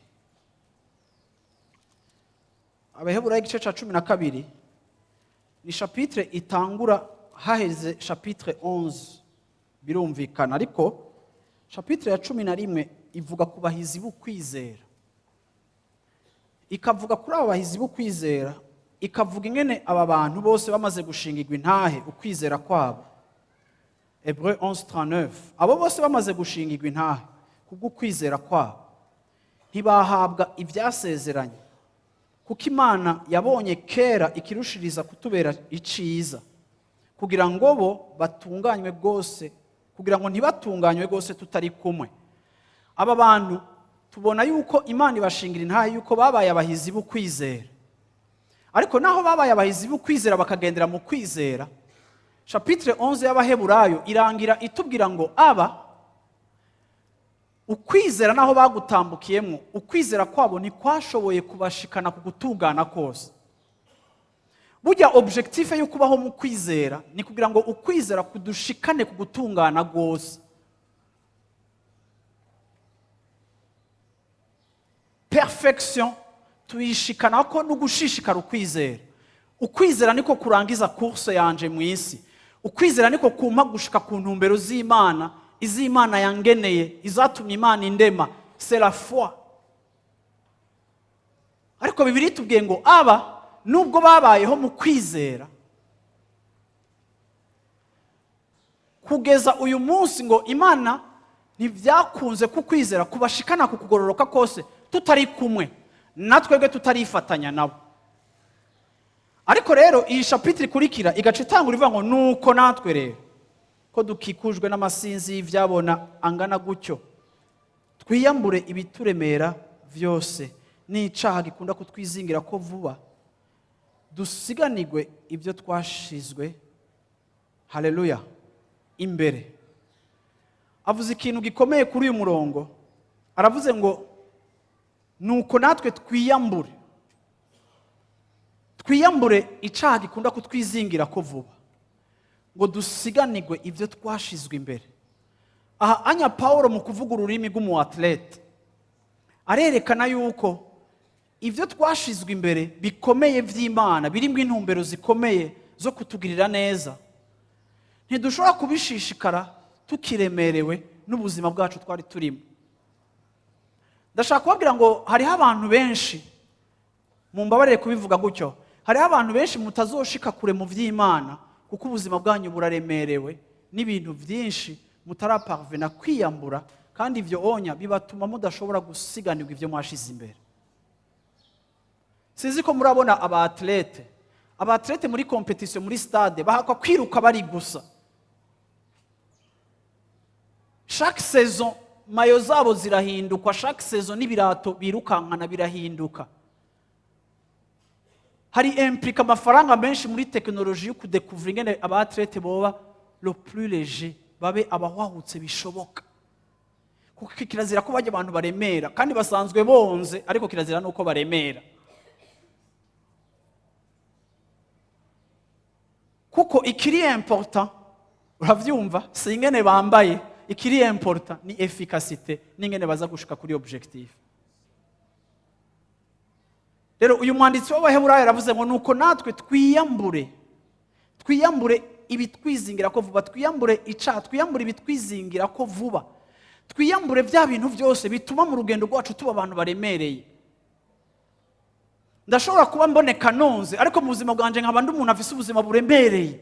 Abaheburayo, igice cya 12 ni chapitre itangura haheze chapitre 11, birumvikana. Ariko chapitre ya 11 ivuga ku bahizi b'ukwizera, ikavuga kuri abo bahizi b'ukwizera, ikavuga ingene aba bantu bose bamaze gushingirwa intahe ukwizera kwabo. Hébreux 11:39: abo bose bamaze gushingirwa intahe kubw'ukwizera kwabo, ntibahabwa ibyasezeranye, kuko Imana yabonye kera ikirushiriza kutubera iciza, kugira ngo bo batunganywe rwose, kugira ngo ntibatunganywe rwose tutari kumwe. Aba bantu tubona yuko Imana ibashingira intahe yuko babaye abahizi b'ukwizera. Ariko naho babaye abahizi b'ukwizera, bakagendera mu kwizera, chapitre 11 y'Abaheburayo irangira itubwira ngo aba ukwizera naho bagutambukiyemo, ukwizera kwabo ntikwashoboye kubashikana ku gutungana kose. Burya objectif yo kubaho mu kwizera ni kugira ngo ukwizera kudushikane ku gutungana rwose. Perfection tuyishikana ko no gushishikara ukwizera. Ukwizera niko kurangiza course yanje mu isi. Ukwizera niko kumpa gushika ku ntumbero z'Imana, iz'Imana yangeneye, izatumye Imana indema. C'est la foi. Ariko Bibiliya itubwiye ngo aba nubwo babayeho mu kwizera kugeza uyu munsi, ngo Imana ntibyakunze kukwizera kubashikana ku kugororoka kose tutari kumwe natwebwe, tutarifatanya nabo. Ariko rero iyi chapitre ikurikira igaca itangura ivuga ngo nuko natwe rero ko dukikujwe n'amasinzi y'ibyabona angana gutyo, twiyambure ibituremera byose n'icaha gikunda kutwizingira ko vuba, dusiganirwe ibyo twashizwe, haleluya, imbere. Avuze ikintu gikomeye kuri uyu murongo. Aravuze ngo nuko natwe twiyambure, twiyambure icaha gikunda kutwizingira ko vuba, ngo dusiganirwe ibyo twashizwe imbere. Aha anya Paul mu kuvuga ururimi rw'umu athlète arerekana yuko ibyo twashizwe imbere bikomeye by'Imana, birimo intumbero zikomeye zo kutugirira neza, ntidushobora kubishishikara tukiremerewe n'ubuzima bwacu twari turimo. Ndashaka kubabwira ngo hariho abantu benshi, mumbabarire kubivuga gutyo, hariho abantu benshi mutazoshika kure mu by'Imana kuko ubuzima bwanyu buraremerewe n'ibintu byinshi mutaraparvena kwiyambura, kandi ibyo onya bibatuma mudashobora gusiganirwa ibyo mwashize imbere. Sinzi ko murabona aba athlètes. Aba athlètes muri compétition, muri stade, bahakwa kwiruka bari gusa. Chaque saison Maillots zabo zirahinduka chaque saison, n'ibirato birukankana birahinduka. Hari implique amafaranga menshi muri technologie yo kudécouvrir ingene aba athlètes boba le plus léger, babe abahwahutse bishoboka, kuko kirazira ko bajya abantu baremera kandi basanzwe bonze, ariko kirazira nuko baremera, kuko ikiri important, uravyumva, si ingene bambaye. Ikiri important ni efficacité n'ingene baza gushika kuri objectif. Rero uyu mwanditsi w'Abaheburayo yaravuze ngo nuko natwe twiyambure, twiyambure ibitwizingira ko vuba, twiyambure icaha, twiyambure ibitwizingira ko vuba, twiyambure bya bintu byose bituma mu rugendo rwacu tuba abantu baremereye. Ndashobora kuba mboneka nonze, ariko mu buzima bwanjye nkaba ndi umuntu afise ubuzima buremereye.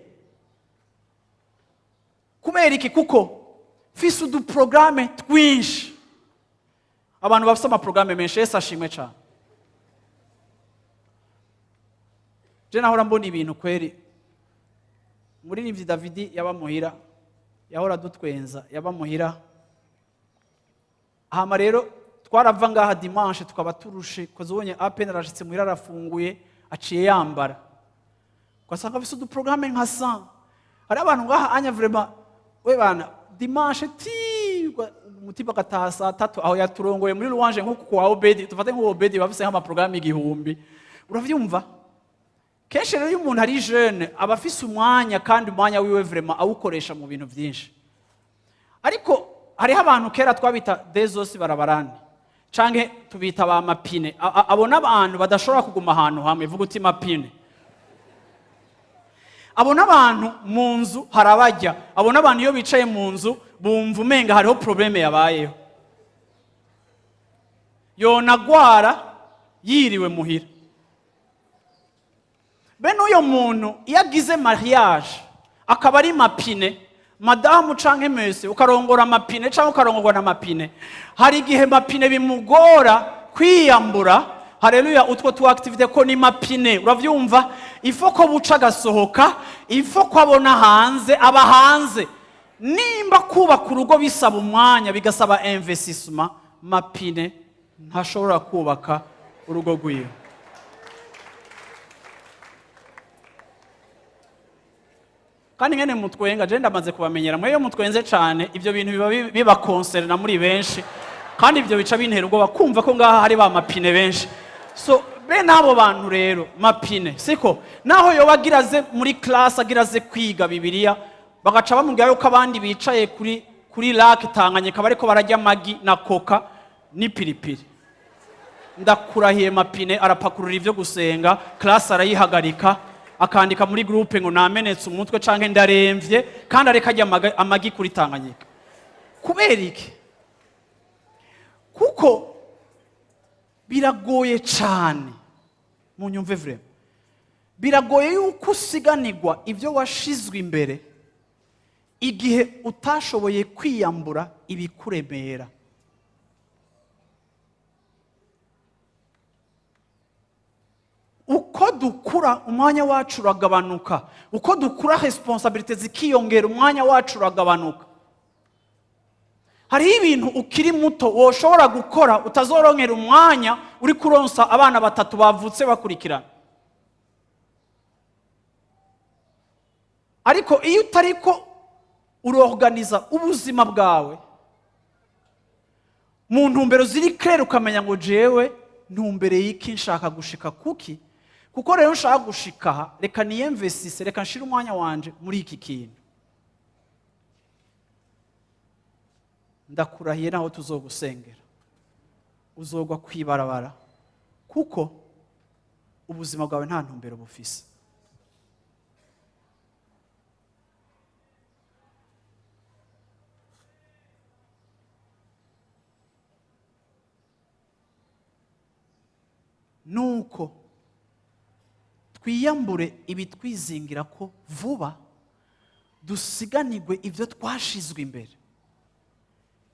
Kubera iki? Kuko mfise uduporogaramu twinshi. Abantu bafise amaporogaramu menshi, Yesu ashimwe cyane. Je nahora mbona ibintu kweri. Umuririmbyi Davidi yaba muhira, yahora dutwenza, yaba muhira. Hama rero twarava ngaha dimanche tukaba turushe, koze ubonye apene arashitse muhira, arafunguye, aciye yambara, ugasanga afise uduporogaramu nka sa. Hari abantu ngaha anya vraiment, we bana, dimanche ti umutima agataha saa 3, aho yaturongoye muri louange nk'uku kwa Obedi. Tufate nk'uwo Obedi bafise nk'amaporogaramu 1000, uravyumva? Kenshi rero iyo umuntu ari jeune aba afise umwanya, kandi umwanya wiwe vraiment awukoresha mu bintu byinshi. Ariko hariho abantu kera twabita dezosi barabarani, canke tubita ba mapine. Abo n'abantu badashobora kuguma ahantu hamwe. Vuga uti mapine. Abo n'abantu mu nzu harabajya. Abo n'abantu iyo bicaye mu nzu bumva umenga hariho problème yabayeho, yonagwara yiriwe muhira. Bene uyo muntu iyo agize mariage akaba ari mapine, madamu canke mese ukarongora amapine canke ukarongorwa na mapine, hari igihe mapine bimugora kwiyambura, haleluya, utwo tu activités, ko ni mapine, uravyumva? Ifo ko buca agasohoka, ifo ko abona hanze, aba hanze. Nimba kubaka urugo bisaba umwanya, bigasaba investissement, mapine ntashobora kubaka urugo rwiwe. Kandi ngene mutwenga, je ndamaze kubamenyera. Mwe iyo mutwenze cane, ivyo bintu biba bibakonserna muri benshi, kandi ibyo bica bintera ubwoba kumva ko ngaha hari ba mapine benshi. So bene abo bantu rero mapine, siko naho yoba agira aze muri classe, agira aze kwiga Bibiliya, bagaca bamubwira yuko abandi bicaye kuri lac Tanganyika bariko bararya amagi na Coca n'ipiripiri, ndakurahiye, mapine arapakurura ivyo gusenga, classe arayihagarika, akandika muri groupe ngo namenetse umutwe canke ndaremvye, kandi areka arya amagi kuri Tanganyika. Kubera iki? Kuko biragoye cane, munyumve vraiment, biragoye yuko usiganirwa ibyo washizwe imbere igihe utashoboye kwiyambura ibikuremera. Uko dukura, umwanya wacu uragabanuka. Uko dukura, responsabilités zikiyongera, umwanya wacu uragabanuka. Hariho ibintu ukiri muto woshobora gukora utazoronkera umwanya uri kuronsa abana batatu bavutse bakurikirana. Ariko iyo utariko urorganiza ubuzima bwawe mu ntumbero ziri claires, ukamenya ngo jewe ntumbere y'iki, nshaka gushika kuki, kuko rero nshaka gushika aha, reka niyemvesise, reka nshire umwanya wanje muri iki kintu, ndakurahiye, naho tuzogusengera uzogwa kwibarabara, kuko ubuzima bwawe nta ntumbero bufise. Nuko twiyambure ibitwizingira ko vuba, dusiganirwe ibyo twashizwe imbere.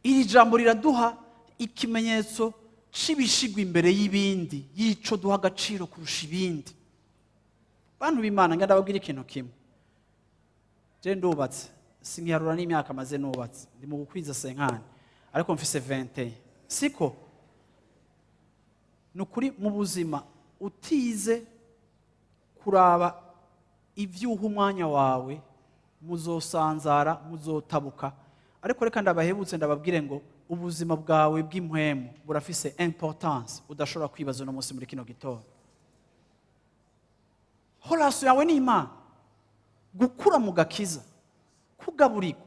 Iri jambo riraduha ikimenyetso c'ibishigwa imbere y'ibindi, y'ico duha agaciro kurusha ibindi. Bantu b'Imana, ngenda ndababwira ikintu kimwe. Je ndubatse, sinkiharura n'imyaka maze nubatse, ndi mu gukwiza 50. Ariko mfise 21, siko? Ni ukuri, mu buzima utize kuraba ibyuha umwanya wawe, muzosanzara, muzotabuka. Ariko reka ndabahebutse, ndababwire ngo ubuzima bwawe bw'impwemu burafise importance udashobora kwibaza uno munsi muri kino gitondo. Relation yawe n'Imana, gukura mu gakiza, kugaburirwa,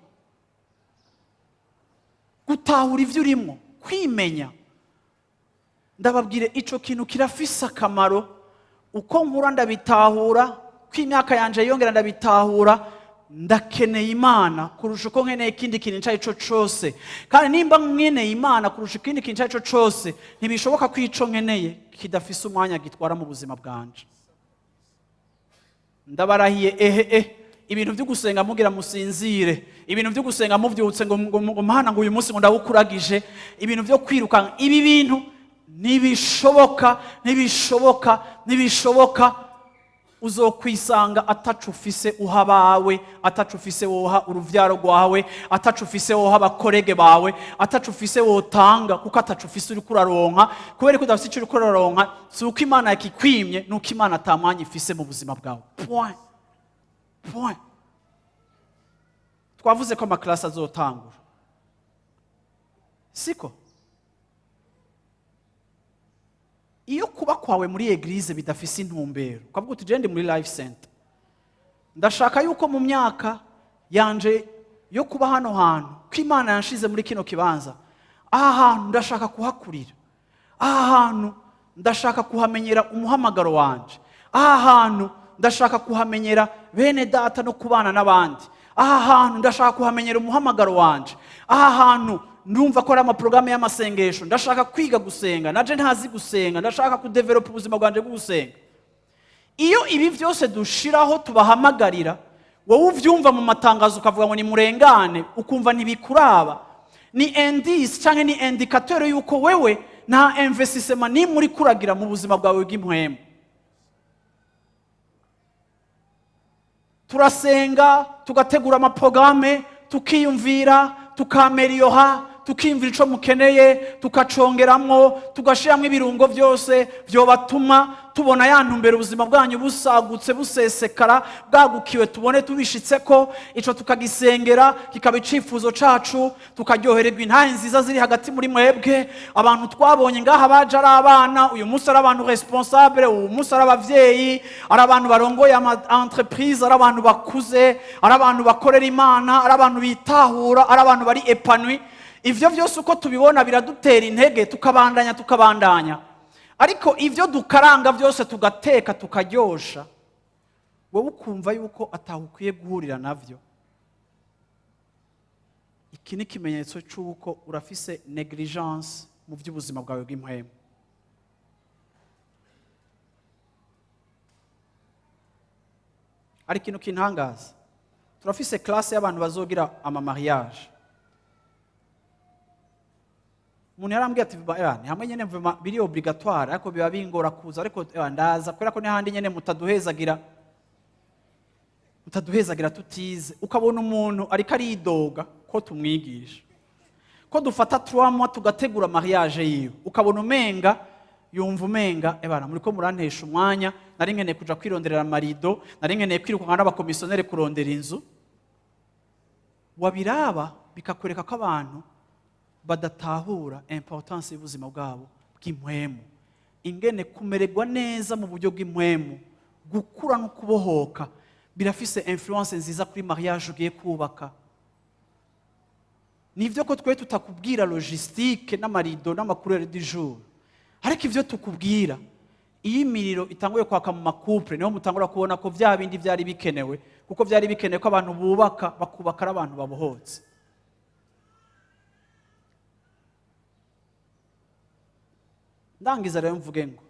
gutahura ibyo urimo, kwimenya, ndababwire, ico kintu kirafise akamaro. Uko nkura ndabitahura, ko imyaka yanje yongera ndabitahura, ndakeneye Imana kurusha uko nkeneye ikindi kintu icyo ari cyo cyose. Kandi nimba nkeneye Imana kurusha ikindi kintu icyo ari cyo cyose, ntibishoboka ko ico nkeneye kidafise umwanya gitwara mu buzima bwanje. Ndabarahiye, ehe ibintu byo gusenga mugira musinzire, ibintu byo gusenga mubyutse ngo "Mana, ngo uyu munsi ngo ndawukuragije", ibintu byo kwirukanka, ibi bintu ntibishoboka, ntibishoboka, ntibishoboka. Uzokwisanga atacu ufise uha abawe, atacu ufise woha uruvyaro rwawe, atacu ufise woha aba collègues bawe, atacu ufise wotanga, kuko atacu ufise uriko uraronka. Kubera ko udafise ico uriko uraronka, si uko Imana yakikwimye, ni uko Imana ata mwanya ifise mu buzima bwawe. Point, point. Twavuze ko ama classes azotangura, siko? Iyo kuba kwawe muri église bidafise intumbero, ukavuga uti: "Je ndi muri Life Center, ndashaka yuko mu myaka yanje yo kuba hano hantu, ko Imana yanshize muri kino kibanza, aha hantu ndashaka kuhakurira, aha hantu ndashaka kuhamenyera umuhamagaro wanje, aha hantu ndashaka kuhamenyera bene data no kubana n'abandi, aha hantu ndashaka kuhamenyera umuhamagaro wanje, aha hantu ndumva ko ari ama programmes y'amasengesho, ndashaka kwiga gusenga, naje ntazi gusenga, ndashaka kudevelopa ubuzima bwanje bwo gusenga." Iyo ibi byose dushiraho tubahamagarira, wowe ubyumva mu matangazo ukavuga ngo nimurengane, ukumva ntibikuraba, ni indice cyangwa ni indicateur yuko wewe nta investissement nimwe uri kuragira mu buzima bwawe bw'impwemu. Turasenga, tugategura ama programmes, tukiyumvira, tukameriyoha, tukiyumvira ico mukeneye, tukacongeramwo, tugashiramwo ibirungo byose byobatuma tubona ya ntumbero, ubuzima bwanyu busagutse, busesekara, bwagukiwe, tubone tubishitse ko ico tukagisengera kikaba icifuzo cacu, tukaryohererwa intahe nziza ziri hagati muri mwebwe. Abantu twabonye ngaha baje ari abana, uyu munsi ari abantu responsable, uyu munsi ari abavyeyi, ari abantu barongoye ama entreprise, ari abantu bakuze, ari abantu bakorera Imana, ari abantu bitahura, ari abantu bari épanouis. Ivyo byose uko tubibona biradutera intege, tukabandanya, tukabandanya. Ariko ivyo dukaranga byose, tugateka, tukaryosha, wowe ukumva yuko ataho ukwiye guhurira navyo, iki ni ikimenyetso cy'uko urafise négligence mu by'ubuzima bwawe bw'impwemu. Hari ikintu kintangaza: turafise classe y'abantu bazogira ama mariage. Umuntu yarambwiye ati: "Ni hamwe nyene mvuma biri obligatoire, ariko biba bingora kuza, ariko ndaza kubera ko n'ahandi nyene mutaduhezagira, mutaduhezagira tutize." Ukabona umuntu ariko aridoga ko tumwigisha, ko dufata 3 mois tugategura mariage yiwe, ukabona umenga yumva umenga: "Ebana, muriko murantesha umwanya, nari nkeneye kuja kwironderera amarido, nari nkeneye kwirukanka n'aba commissionnaires kurondera inzu." Wabiraba bikakwereka ko abantu badatahura importance y'ubuzima bwabo bw'impwemu, ingene kumererwa neza mu buryo bw'impwemu, gukura no kubohoka birafise influence nziza kuri mariage ugiye kubaka. Nivyo ko twe tutakubwira logistique n'amarido n'ama couleurs du jour, ariko ivyo tukubwira, iyo imiriro itanguye kwaka mu ma couples, niho mutangura kubona ko vya bindi vyari bikenewe, kuko vyari bikenewe ko abantu bubaka, bakubaka ari abantu babohotse. Ndangiza rero mvuge ngo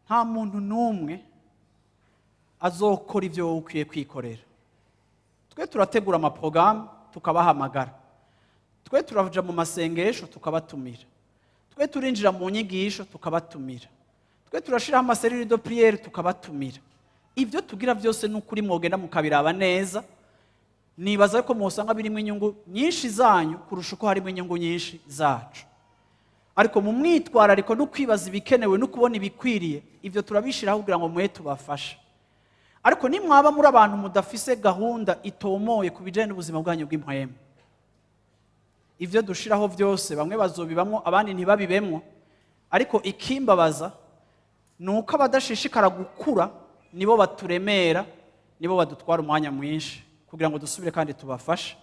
nta muntu n'umwe azokora ibyo wowe ukwiye kwikorera. Twe turategura ama programmes, tukabahamagara. Twe turaja mu masengesho, tukabatumira. Twe turinjira mu nyigisho, tukabatumira. Twe turashiraho ama cellules de prière, tukabatumira. Ibyo tugira byose ni ukuri, mwogenda mukabiraba neza. Nibaza ko musanga birimo inyungu nyinshi zanyu kurusha uko harimo inyungu nyinshi zacu. Ariko mu mwitwarariko no kwibaza ibikenewe no kubona ibikwiriye, ibyo turabishiraho kugira ngo mwe tubafashe. Ariko nimwaba muri abantu mudafise gahunda itomoye ku bijyanye n'ubuzima bwanyu bw'impwemu, ibyo dushiraho byose bamwe bazobibamwo, abandi ntibabibemwo. Ariko ikimbabaza ni uko abadashishikara gukura nibo baturemera, nibo badutwara umwanya mwinshi kugira ngo dusubire kandi tubafashe.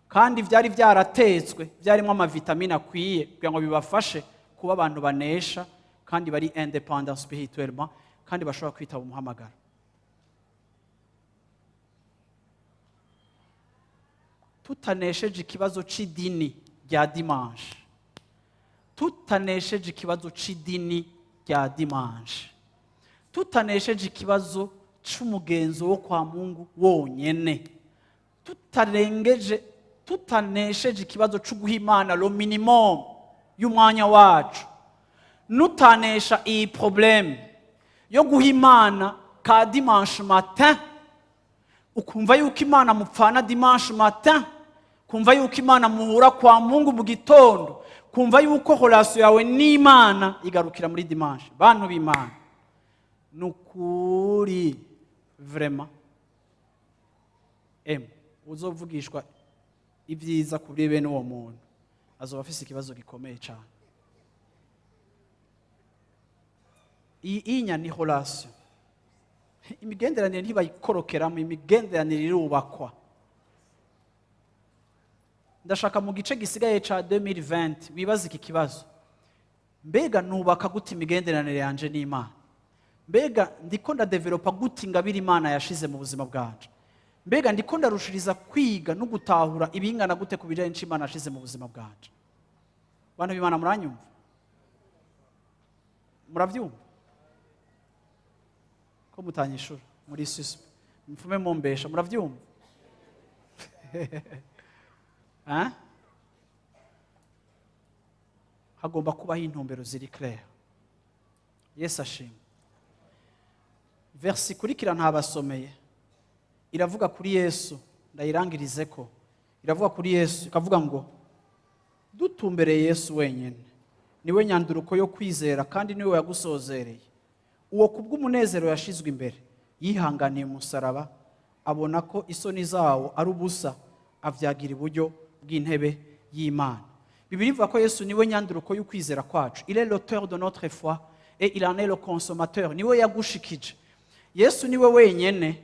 Kandi byari byaratetswe, byarimo amavitamine akwiye kugira ngo bibafashe kuba abantu banesha kandi bari indépendants spirituellement, kandi bashobora kwitaba umuhamagaro. Tutanesheje ikibazo c'idini rya dimanche, tutanesheje ikibazo c'idini rya dimanche, tutanesheje ikibazo c'umugenzo wo kwa Mungu wonyene, tutarengeje, tutanesheje ikibazo cyo guha Imana le minimum y'umwanya wacu, nutanesha iyi problème yo guha Imana ka dimanche matin, ukumva yuko Imana mupfana dimanche matin, kumva yuko Imana muhura kwa Mungu mu gitondo, kumva yuko relation yawe n'Imana igarukira muri dimanche, bantu b'Imana, ni ukuri vraiment uzovugishwa ibyiza kuri bene uwo muntu azoba afise ikibazo gikomeye cyane. Iyi inya ni relation, imigenderanire ntibayikorokeramo, imigenderanire irubakwa. Ndashaka mu gice gisigaye ca 2020 wibaze iki kibazo: mbega nubaka gute imigenderanire yanje n'Imana? Mbega ndiko ndadevelopa gute ingabire Imana yashize mu buzima bwanje? Mbega ndiko ndarushiriza kwiga no gutahura ibingana gute ku bijanye n'Imana yashize mu buzima bwanje? Bantu b'Imana, muranyumva? Muravyumva ko mutanyishura muri suspe? Mfume mumbesha, muravyumva? Hein? Hagomba kubaho intumbero ziri clair. Yesu ashimwe. Verse ikurikira ntabasomeye iravuga kuri Yesu, ndayirangirize ko iravuga kuri Yesu, ikavuga ngo dutumbereye Yesu wenyine, niwe nyanduruko yo kwizera kandi niwe yagusozereye. Uwo kubw'umunezero yashizwe imbere yihanganiye umusaraba, abona ko isoni zawo ari ubusa, avyagira iburyo bw'intebe y'Imana. Bibiliya ivuga ko Yesu niwe nyanduruko y'ukwizera kwacu. Il est l'auteur de notre foi et il en est le consommateur. Niwe yagushikije. Yesu niwe wenyene,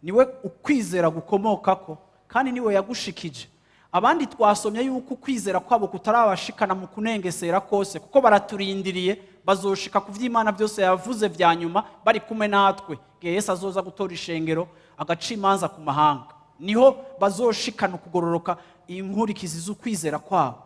niwe ukwizera gukomokako kandi niwe yagushikije. Abandi twasomye yuko ukwizera kwabo kutarabashikana mu kunengesera kose, kuko baraturindiriye, bazoshika ku vy'Imana byose yavuze vya nyuma bari kumwe natwe igihe Yesu azoza gutora ishengero agaca imanza ku mahanga. Niho bazoshikana ukugororoka, inkurikizi z'ukwizera kwabo.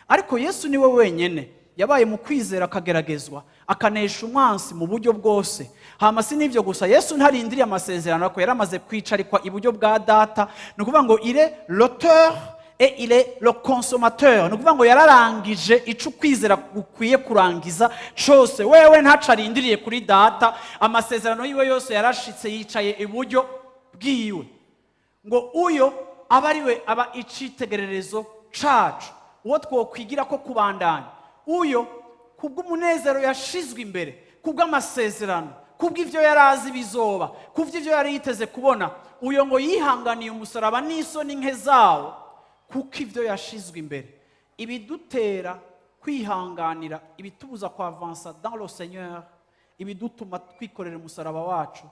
Ariko Yesu niwe wenyene yabaye mu kwizera, akageragezwa, akanesha umwansi mu buryo bwose. Hama si n'ibyo gusa, Yesu ntarindiriye amasezerano, ko yaramaze kwicarikwa iburyo bwa Data. Ni ukuvuga ngo il est l'auteur et il est le consommateur. Ni ukuvuga ngo yararangije ico ukwizera gukwiye kurangiza cose. Wewe ntaco arindiriye kuri Data, amasezerano yiwe yose yarashitse, yicaye iburyo bwiwe. Ngo uyo aba ari we aba icitegererezo cacu, uwo twokwigira ko kubandanya. Uyo kubw'umunezero yashizwe imbere, kubw'amasezerano, kubw'ivyo yari azi bizoba, kubw'ivyo yari yiteze kubona, uyo ngo yihanganiye umusaraba n'isoni nke zawo, kuko ivyo yashizwe imbere. Ibidutera kwihanganira, ibitubuza kwavansa dans le Seigneur, ibidutuma twikorera umusaraba wacu,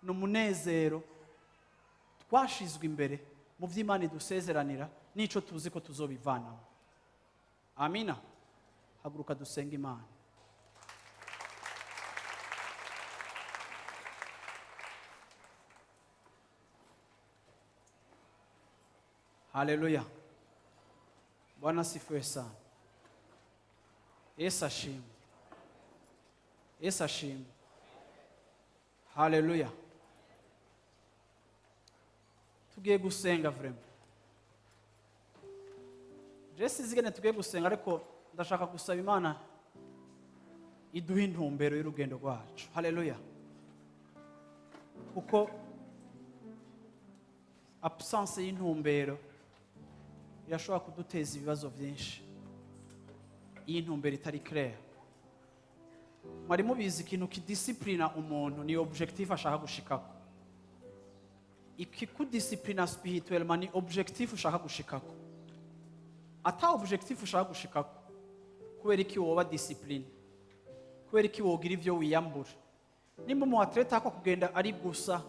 ni umunezero twashizwe imbere mu vy'Imana idusezeranira n'ico tuzi ko tuzobivanamo. Amina. Haguruka dusenga Imana. Haleluya! Bwana asifiwe sana. Yesu ashimwe, Yesu ashimwe. Haleluya! Tugiye gusenga. Vraiment je sinzi ingene tugiye gusenga, ariko ndashaka gusaba Imana iduhe intumbero y'urugendo rwacu. Haleluya! Kuko Absence y'intumbero irashobora kuduteza ibibazo byinshi, iyo intumbero itari claire. Mwari mubizi, ikintu kidisciplina umuntu ni objectif ashaka gushikako. Ikikudisciplina spirituellement ni objectif ushaka gushikako. Ata objectif ushaka gushikako, kubera iki woba discipline? Kubera iki wogira ivyo wiyambura? Nimba umu athlète ako kugenda ari gusa,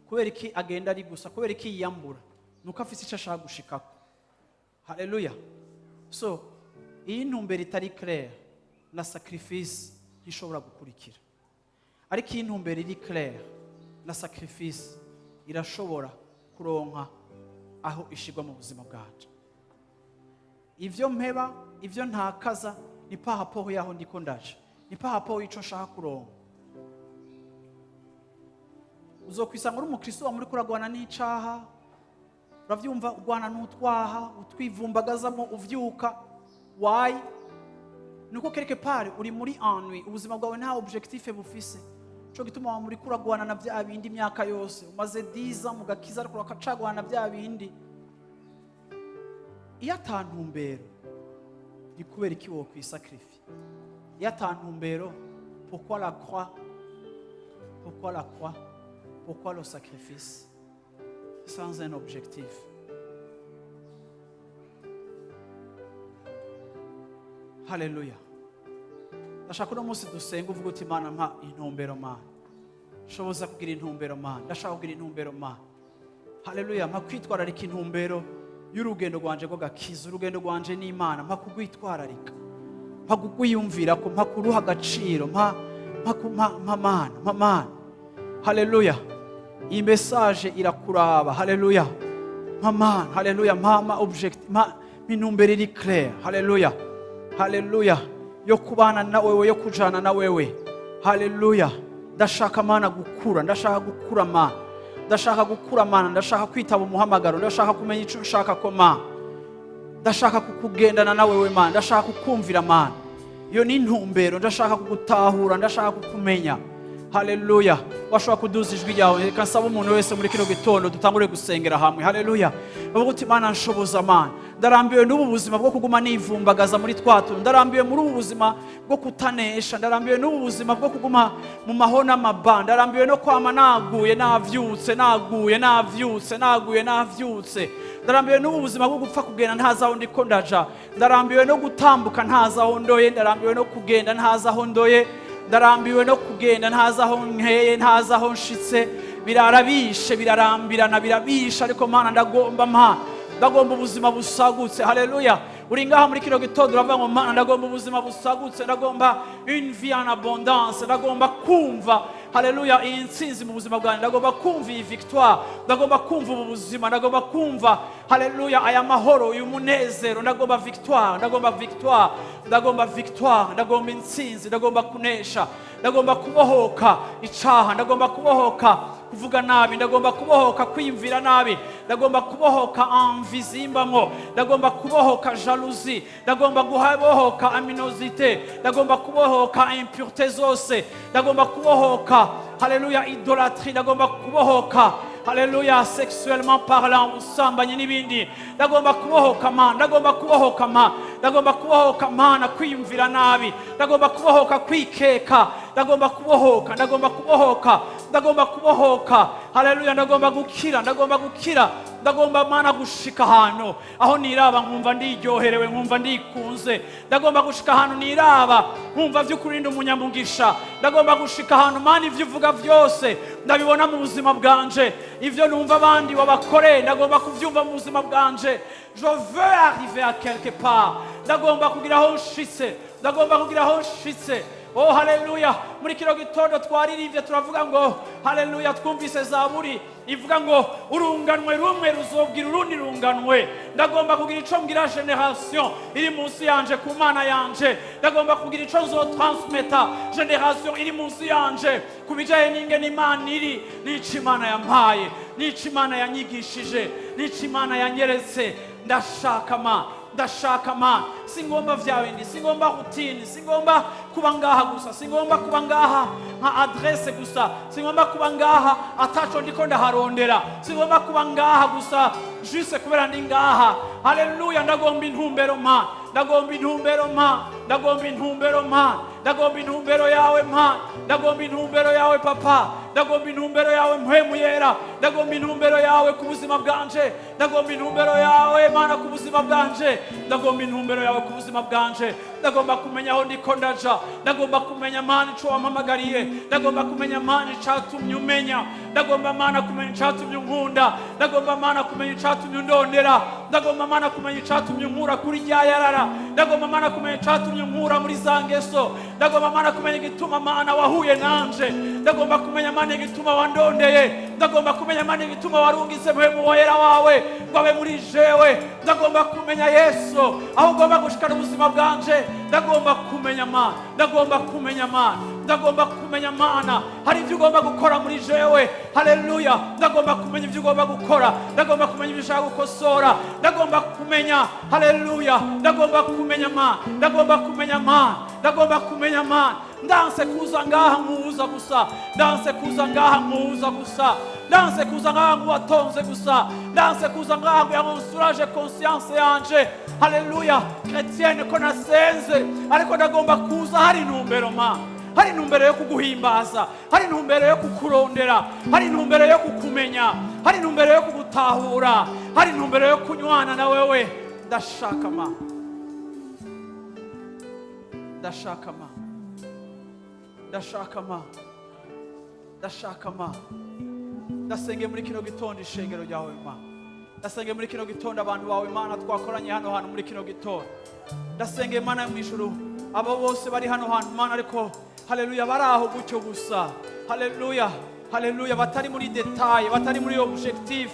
kubera iki agenda ari gusa? Kubera iki yiyambura? Nuko afise icyo ashaka gushikako. Haleluya! So iyo intumbero itari claire, na sacrifice ntishobora gukurikira. Ariko iyo intumbero iri claire, na sacrifice irashobora kuronka aho ishigwa mu buzima bwacu. Ivyo mpeba, ivyo ntakaza, ni par rapport yaho ndiko ndaje, ni par rapport y'ico nshaka kuronka. Uzokwisanga uri umukristo wa muri kuragwana n'icaha, uravyumva, urwana n'utwaha utwivumbagazamo uvyuka. Why? Nuko quelque part uri muri ennui, ubuzima bwawe nta objectif bufise. Cyo gituma wa muri kuragwana na bya bindi imyaka yose. Umaze 10 ans mu gakiza, ariko urakacagwana na bya bindi. Iyo atantumbero, ni kubera iki wo kwisacrifie? Iyo atantumbero, pourquoi la croix? Pourquoi la croix? Pourquoi le sacrifice sans un objectif? Haleluya! Ndashaka uno munsi dusenga, uvuga uti: "Mana, mpa intumbero. Mana, shoboza kugira intumbero. Mana, ndashaka kugira intumbero. Mana, haleluya, mpa kwitwararika intumbero y'urugendo rwanje rw'agakiza, urugendo rwanje n'Imana. Mpa kugwitwararika, mpa kugwiyumvira ko, mpa kuruha agaciro, mpa mpa Mana, mpa Mana." Haleluya! Iyi message irakuraba. Haleluya! Mpa Mana, haleluya, mpa objectif, mpa intumbero iri claire. Haleluya, haleluya, yo kubana na wewe, yo kujana na wewe. Haleluya! Ndashaka, Mana, gukura. Ndashaka gukura, Mana. Ndashaka gukura, Mana. Ndashaka kwitaba umuhamagaro. Ndashaka kumenya icyo nshaka ko, Mana. Ndashaka kukugendana na wewe, Mana. Ndashaka kukumvira, Mana. Iyo ni intumbero. Ndashaka kugutahura, ndashaka kukumenya. Haleluya! Washobora kuduza ijwi ryawe. Reka nsaba umuntu wese muri kino gitondo dutangure gusengera hamwe. Haleluya! Bavuga uti: "Mana, nshoboza. Mana, ndarambiwe n'ubu buzima bwo kuguma nivumbagaza muri twa tuntu. Ndarambiwe muri ubu buzima bwo kutanesha. Ndarambiwe n'ubu buzima bwo kuguma mu maho n'amaba. Ndarambiwe no kwama naguye, navyutse, naguye, navyutse, naguye, navyutse. Ndarambiwe n'ubu buzima bwo gupfa kugenda ntazi aho ndiko ndaja. Ndarambiwe no gutambuka ntazi aho ndoye. Ndarambiwe no kugenda ntazi aho ndoye. Ndarambiwe no kugenda ntazi aho nkeye, ntazi aho nshitse. Birarabishe, birarambirana, birabishe. Ariko Mana, ndagomba, Mana, ndagomba ubuzima busagutse." Haleluya! Uri ngaha muri kino gitondo, uravuga ngo: "Mana, ndagomba ubuzima busagutse. Ndagomba une vie en abondance. Ndagomba kumva, haleluya, iyi ntsinzi mu buzima bwanjye. Ndagomba kumva iyi victoire. Ndagomba kumva ubu buzima. Ndagomba kumva, haleluya, aya mahoro, uyu munezero. Ndagomba victoire, ndagomba victoire, ndagomba victoire. Ndagomba intsinzi, ndagomba kunesha. Ndagomba kubohoka icaha. Ndagomba kubohoka kuvuga nabi. Ndagomba kubohoka kwiyumvira nabi. Ndagomba kubohoka envie zimbamwo. Ndagomba kubohoka jalousie. Ndagomba kubohoka animosité. Ndagomba kubohoka impureté zose. Ndagomba kubohoka, haleluya, idolâtrie. Ndagomba kubohoka, haleluya, sexuellement parlant, ubusambanyi n'ibindi. Ndagomba kubohoka, Mana. Ndagomba kubohoka, Mana. Ndagomba kubohoka, Mana, kwiyumvira nabi. Ndagomba kubohoka kwikeka. Ndagomba kubohoka, ndagomba kubohoka, ndagomba kubohoka. Haleluya! Ndagomba gukira, ndagomba gukira. Ndagomba, Mana, gushika ahantu aho niraba nkumva ndiryoherewe, nkumva ndikunze. Ndagomba gushika ahantu niraba nkumva by'ukuri ndi umunyamugisha. Ndagomba gushika ahantu, Mana, ibyo uvuga byose ndabibona mu buzima bwanje. Ibyo numva abandi babakoreye, ndagomba kubyumva mu buzima bwanje. Je veux arriver à quelque part. Ndagomba kugira aho nshitse, ndagomba kugira aho nshitse." Oh, haleluya! Muri kino gitondo twaririmbye, turavuga ngo, haleluya, twumvise zaburi ivuga ngo urunganwe rumwe ruzobwira urundi runganwe. Ndagomba kugira ico mbwira génération iri munsi yanje ku Mana yanje. Ndagomba kugira ico nzotransmeta génération iri munsi yanje ku bijanye n'ingene Imana iri, n'ico Imana yampaye, n'ico Imana yanyigishije, n'ico Imana yanyeretse. Ndashaka, Ma. Ndashaka, Mana. Singomba vya bindi, singomba routine, singomba kuba ngaha gusa, singomba kuba ngaha nka adresse gusa, singomba kuba ngaha ataco ndiko ndaharondera, singomba kuba ngaha gusa juste kubera ndi ngaha. Haleluya! Ndagomba intumbero, Mana. Ndagomba intumbero, Mana. Ndagomba intumbero, Mana. Ndagomba intumbero yawe, Mana. Ndagomba intumbero yawe, Papa. Ndagomba intumbero yawe, Mpwemu Yera. Ndagomba intumbero yawe ku buzima bwanje. Ndagomba intumbero yawe, Mana, ku buzima bwanje. Ndagomba intumbero yawe ku buzima bwanje. Ndagomba kumenya aho ndiko ndaja. Ndagomba kumenya, Mana, ico wampamagariye. Ndagomba kumenya, Mana, icatumye umenya. Ndagomba, Mana, kumenya icatumye unkunda. Ndagomba, Mana, kumenya icatumye undondera. Ndagomba, Mana, kumenya icatumye unkura kuri rya yarara. Ndagomba, Mana, kumenya icatumye unkura muri za ngeso. Ndagomba, Mana, kumenya igituma, Mana, wahuye nanje. Ndagomba kumenya, Mana, igituma wandondeye. Ndagomba kumenya, Mana, igituma warungitse Mpwemu Wera wawe ngo abe muri jewe. Ndagomba kumenya, Yesu, aho ugomba gushikana ubuzima bwanje. Ndagomba kumenya, Mana. Ndagomba kumenya, Mana. Ndagomba kumenya, Mana, hari ibyo ugomba gukora muri jewe. Haleluya! Ndagomba kumenya ibyo ugomba gukora. Ndagomba kumenya ibyo ushaka gukosora. Ndagomba kumenya. Haleluya! Ndagomba kumenya, Mana. Ndagomba kumenya, Mana. Ndagomba kumenya, Mana. Ndanse kuza ngaha nkuza gusa. Ndanse kuza ngaha nkuza gusa. Ndanse kuza ngaha nkuwatonze gusa. Ndanse kuza ngaha kugira ngo nsuraje conscience yanje, haleluya, chrétienne, ko nasenze. Ariko ndagomba kuza hari intumbero, Mana. Hari intumbero yo kuguhimbaza, hari intumbero yo kukurondera, hari intumbero yo kukumenya, hari intumbero yo kugutahura, hari intumbero yo kunywana na wewe. Ndashaka, Mana. Ndashaka, Mana. Ndashaka, Mana. Ndashaka, Mana. Ndasenge muri kino gitondo ishengero ryawe, Mana. Ndasenge muri kino gitondo abantu bawe, Mana, twakoranye hano hantu muri kino gitondo. Ndasenge, Mana yo mu ijuru, abo bose bari hano hantu, Mana, ariko, haleluya, bari aho gutyo gusa, haleluya, haleluya, batari muri détail, batari muri objectif,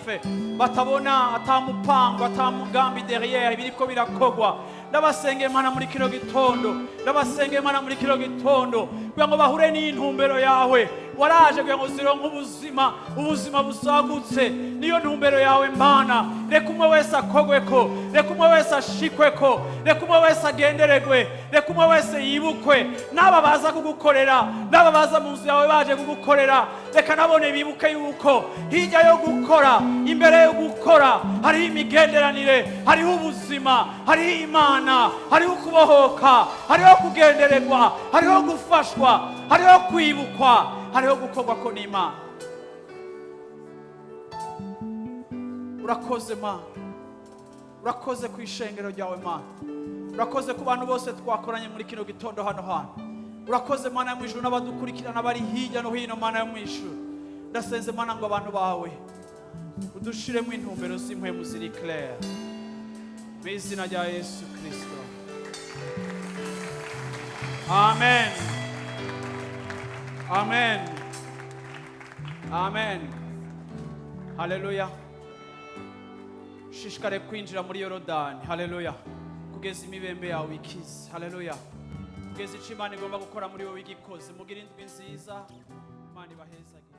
batabona atamupango, atamugambi derrière ibiriko birakogwa. Ndabasenge, Mana, muri kino gitondo. Ndabasenge, Mana, muri kino gitondo kugira ngo bahure n'intumbero yawe. Waraje kugira ngo zironke ubuzima, ubuzima busagutse. Niyo ntumbero yawe, Mana. Reka umwe wese akogweko, reka umwe wese ashikweko, reka umwe wese agenderegwe, reka umwe wese yibukwe. N'aba baza kugukorera, n'aba baza mu nzu yawe baje kugukorera, reka nabone bibuke yuko hirya yo gukora, imbere yo gukora, hariho imigenderanire, hariho ubuzima, hariho Imana, hariho ukubohoka, hariho kugendererwa, hariho gufashwa, hariho kwibukwa, hariho gukorwa ko n'Imana. Urakoze, Mana. Urakoze ku ishengero ryawe, Mana. Urakoze ku bantu bose twakoranye muri kino gitondo hano hantu. Urakoze, Mana yo mu ijuru, n'abadukurikirana bari hirya no hino. Mana yo mu ijuru, ndasenze, Mana, ngo abantu bawe udushiremo intumbero z'impwemu ziri clair, mu izina rya Yesu Kirisito, amen, amen, amen. Haleluya! Ushishikare kwinjira muri Yorodani, haleluya, kugeza imibembe yawe ikize. Haleluya! Kugeza icyo Imana igomba gukora muri wowe igikoze. Mugire indwi nziza. Imana ibahezagire.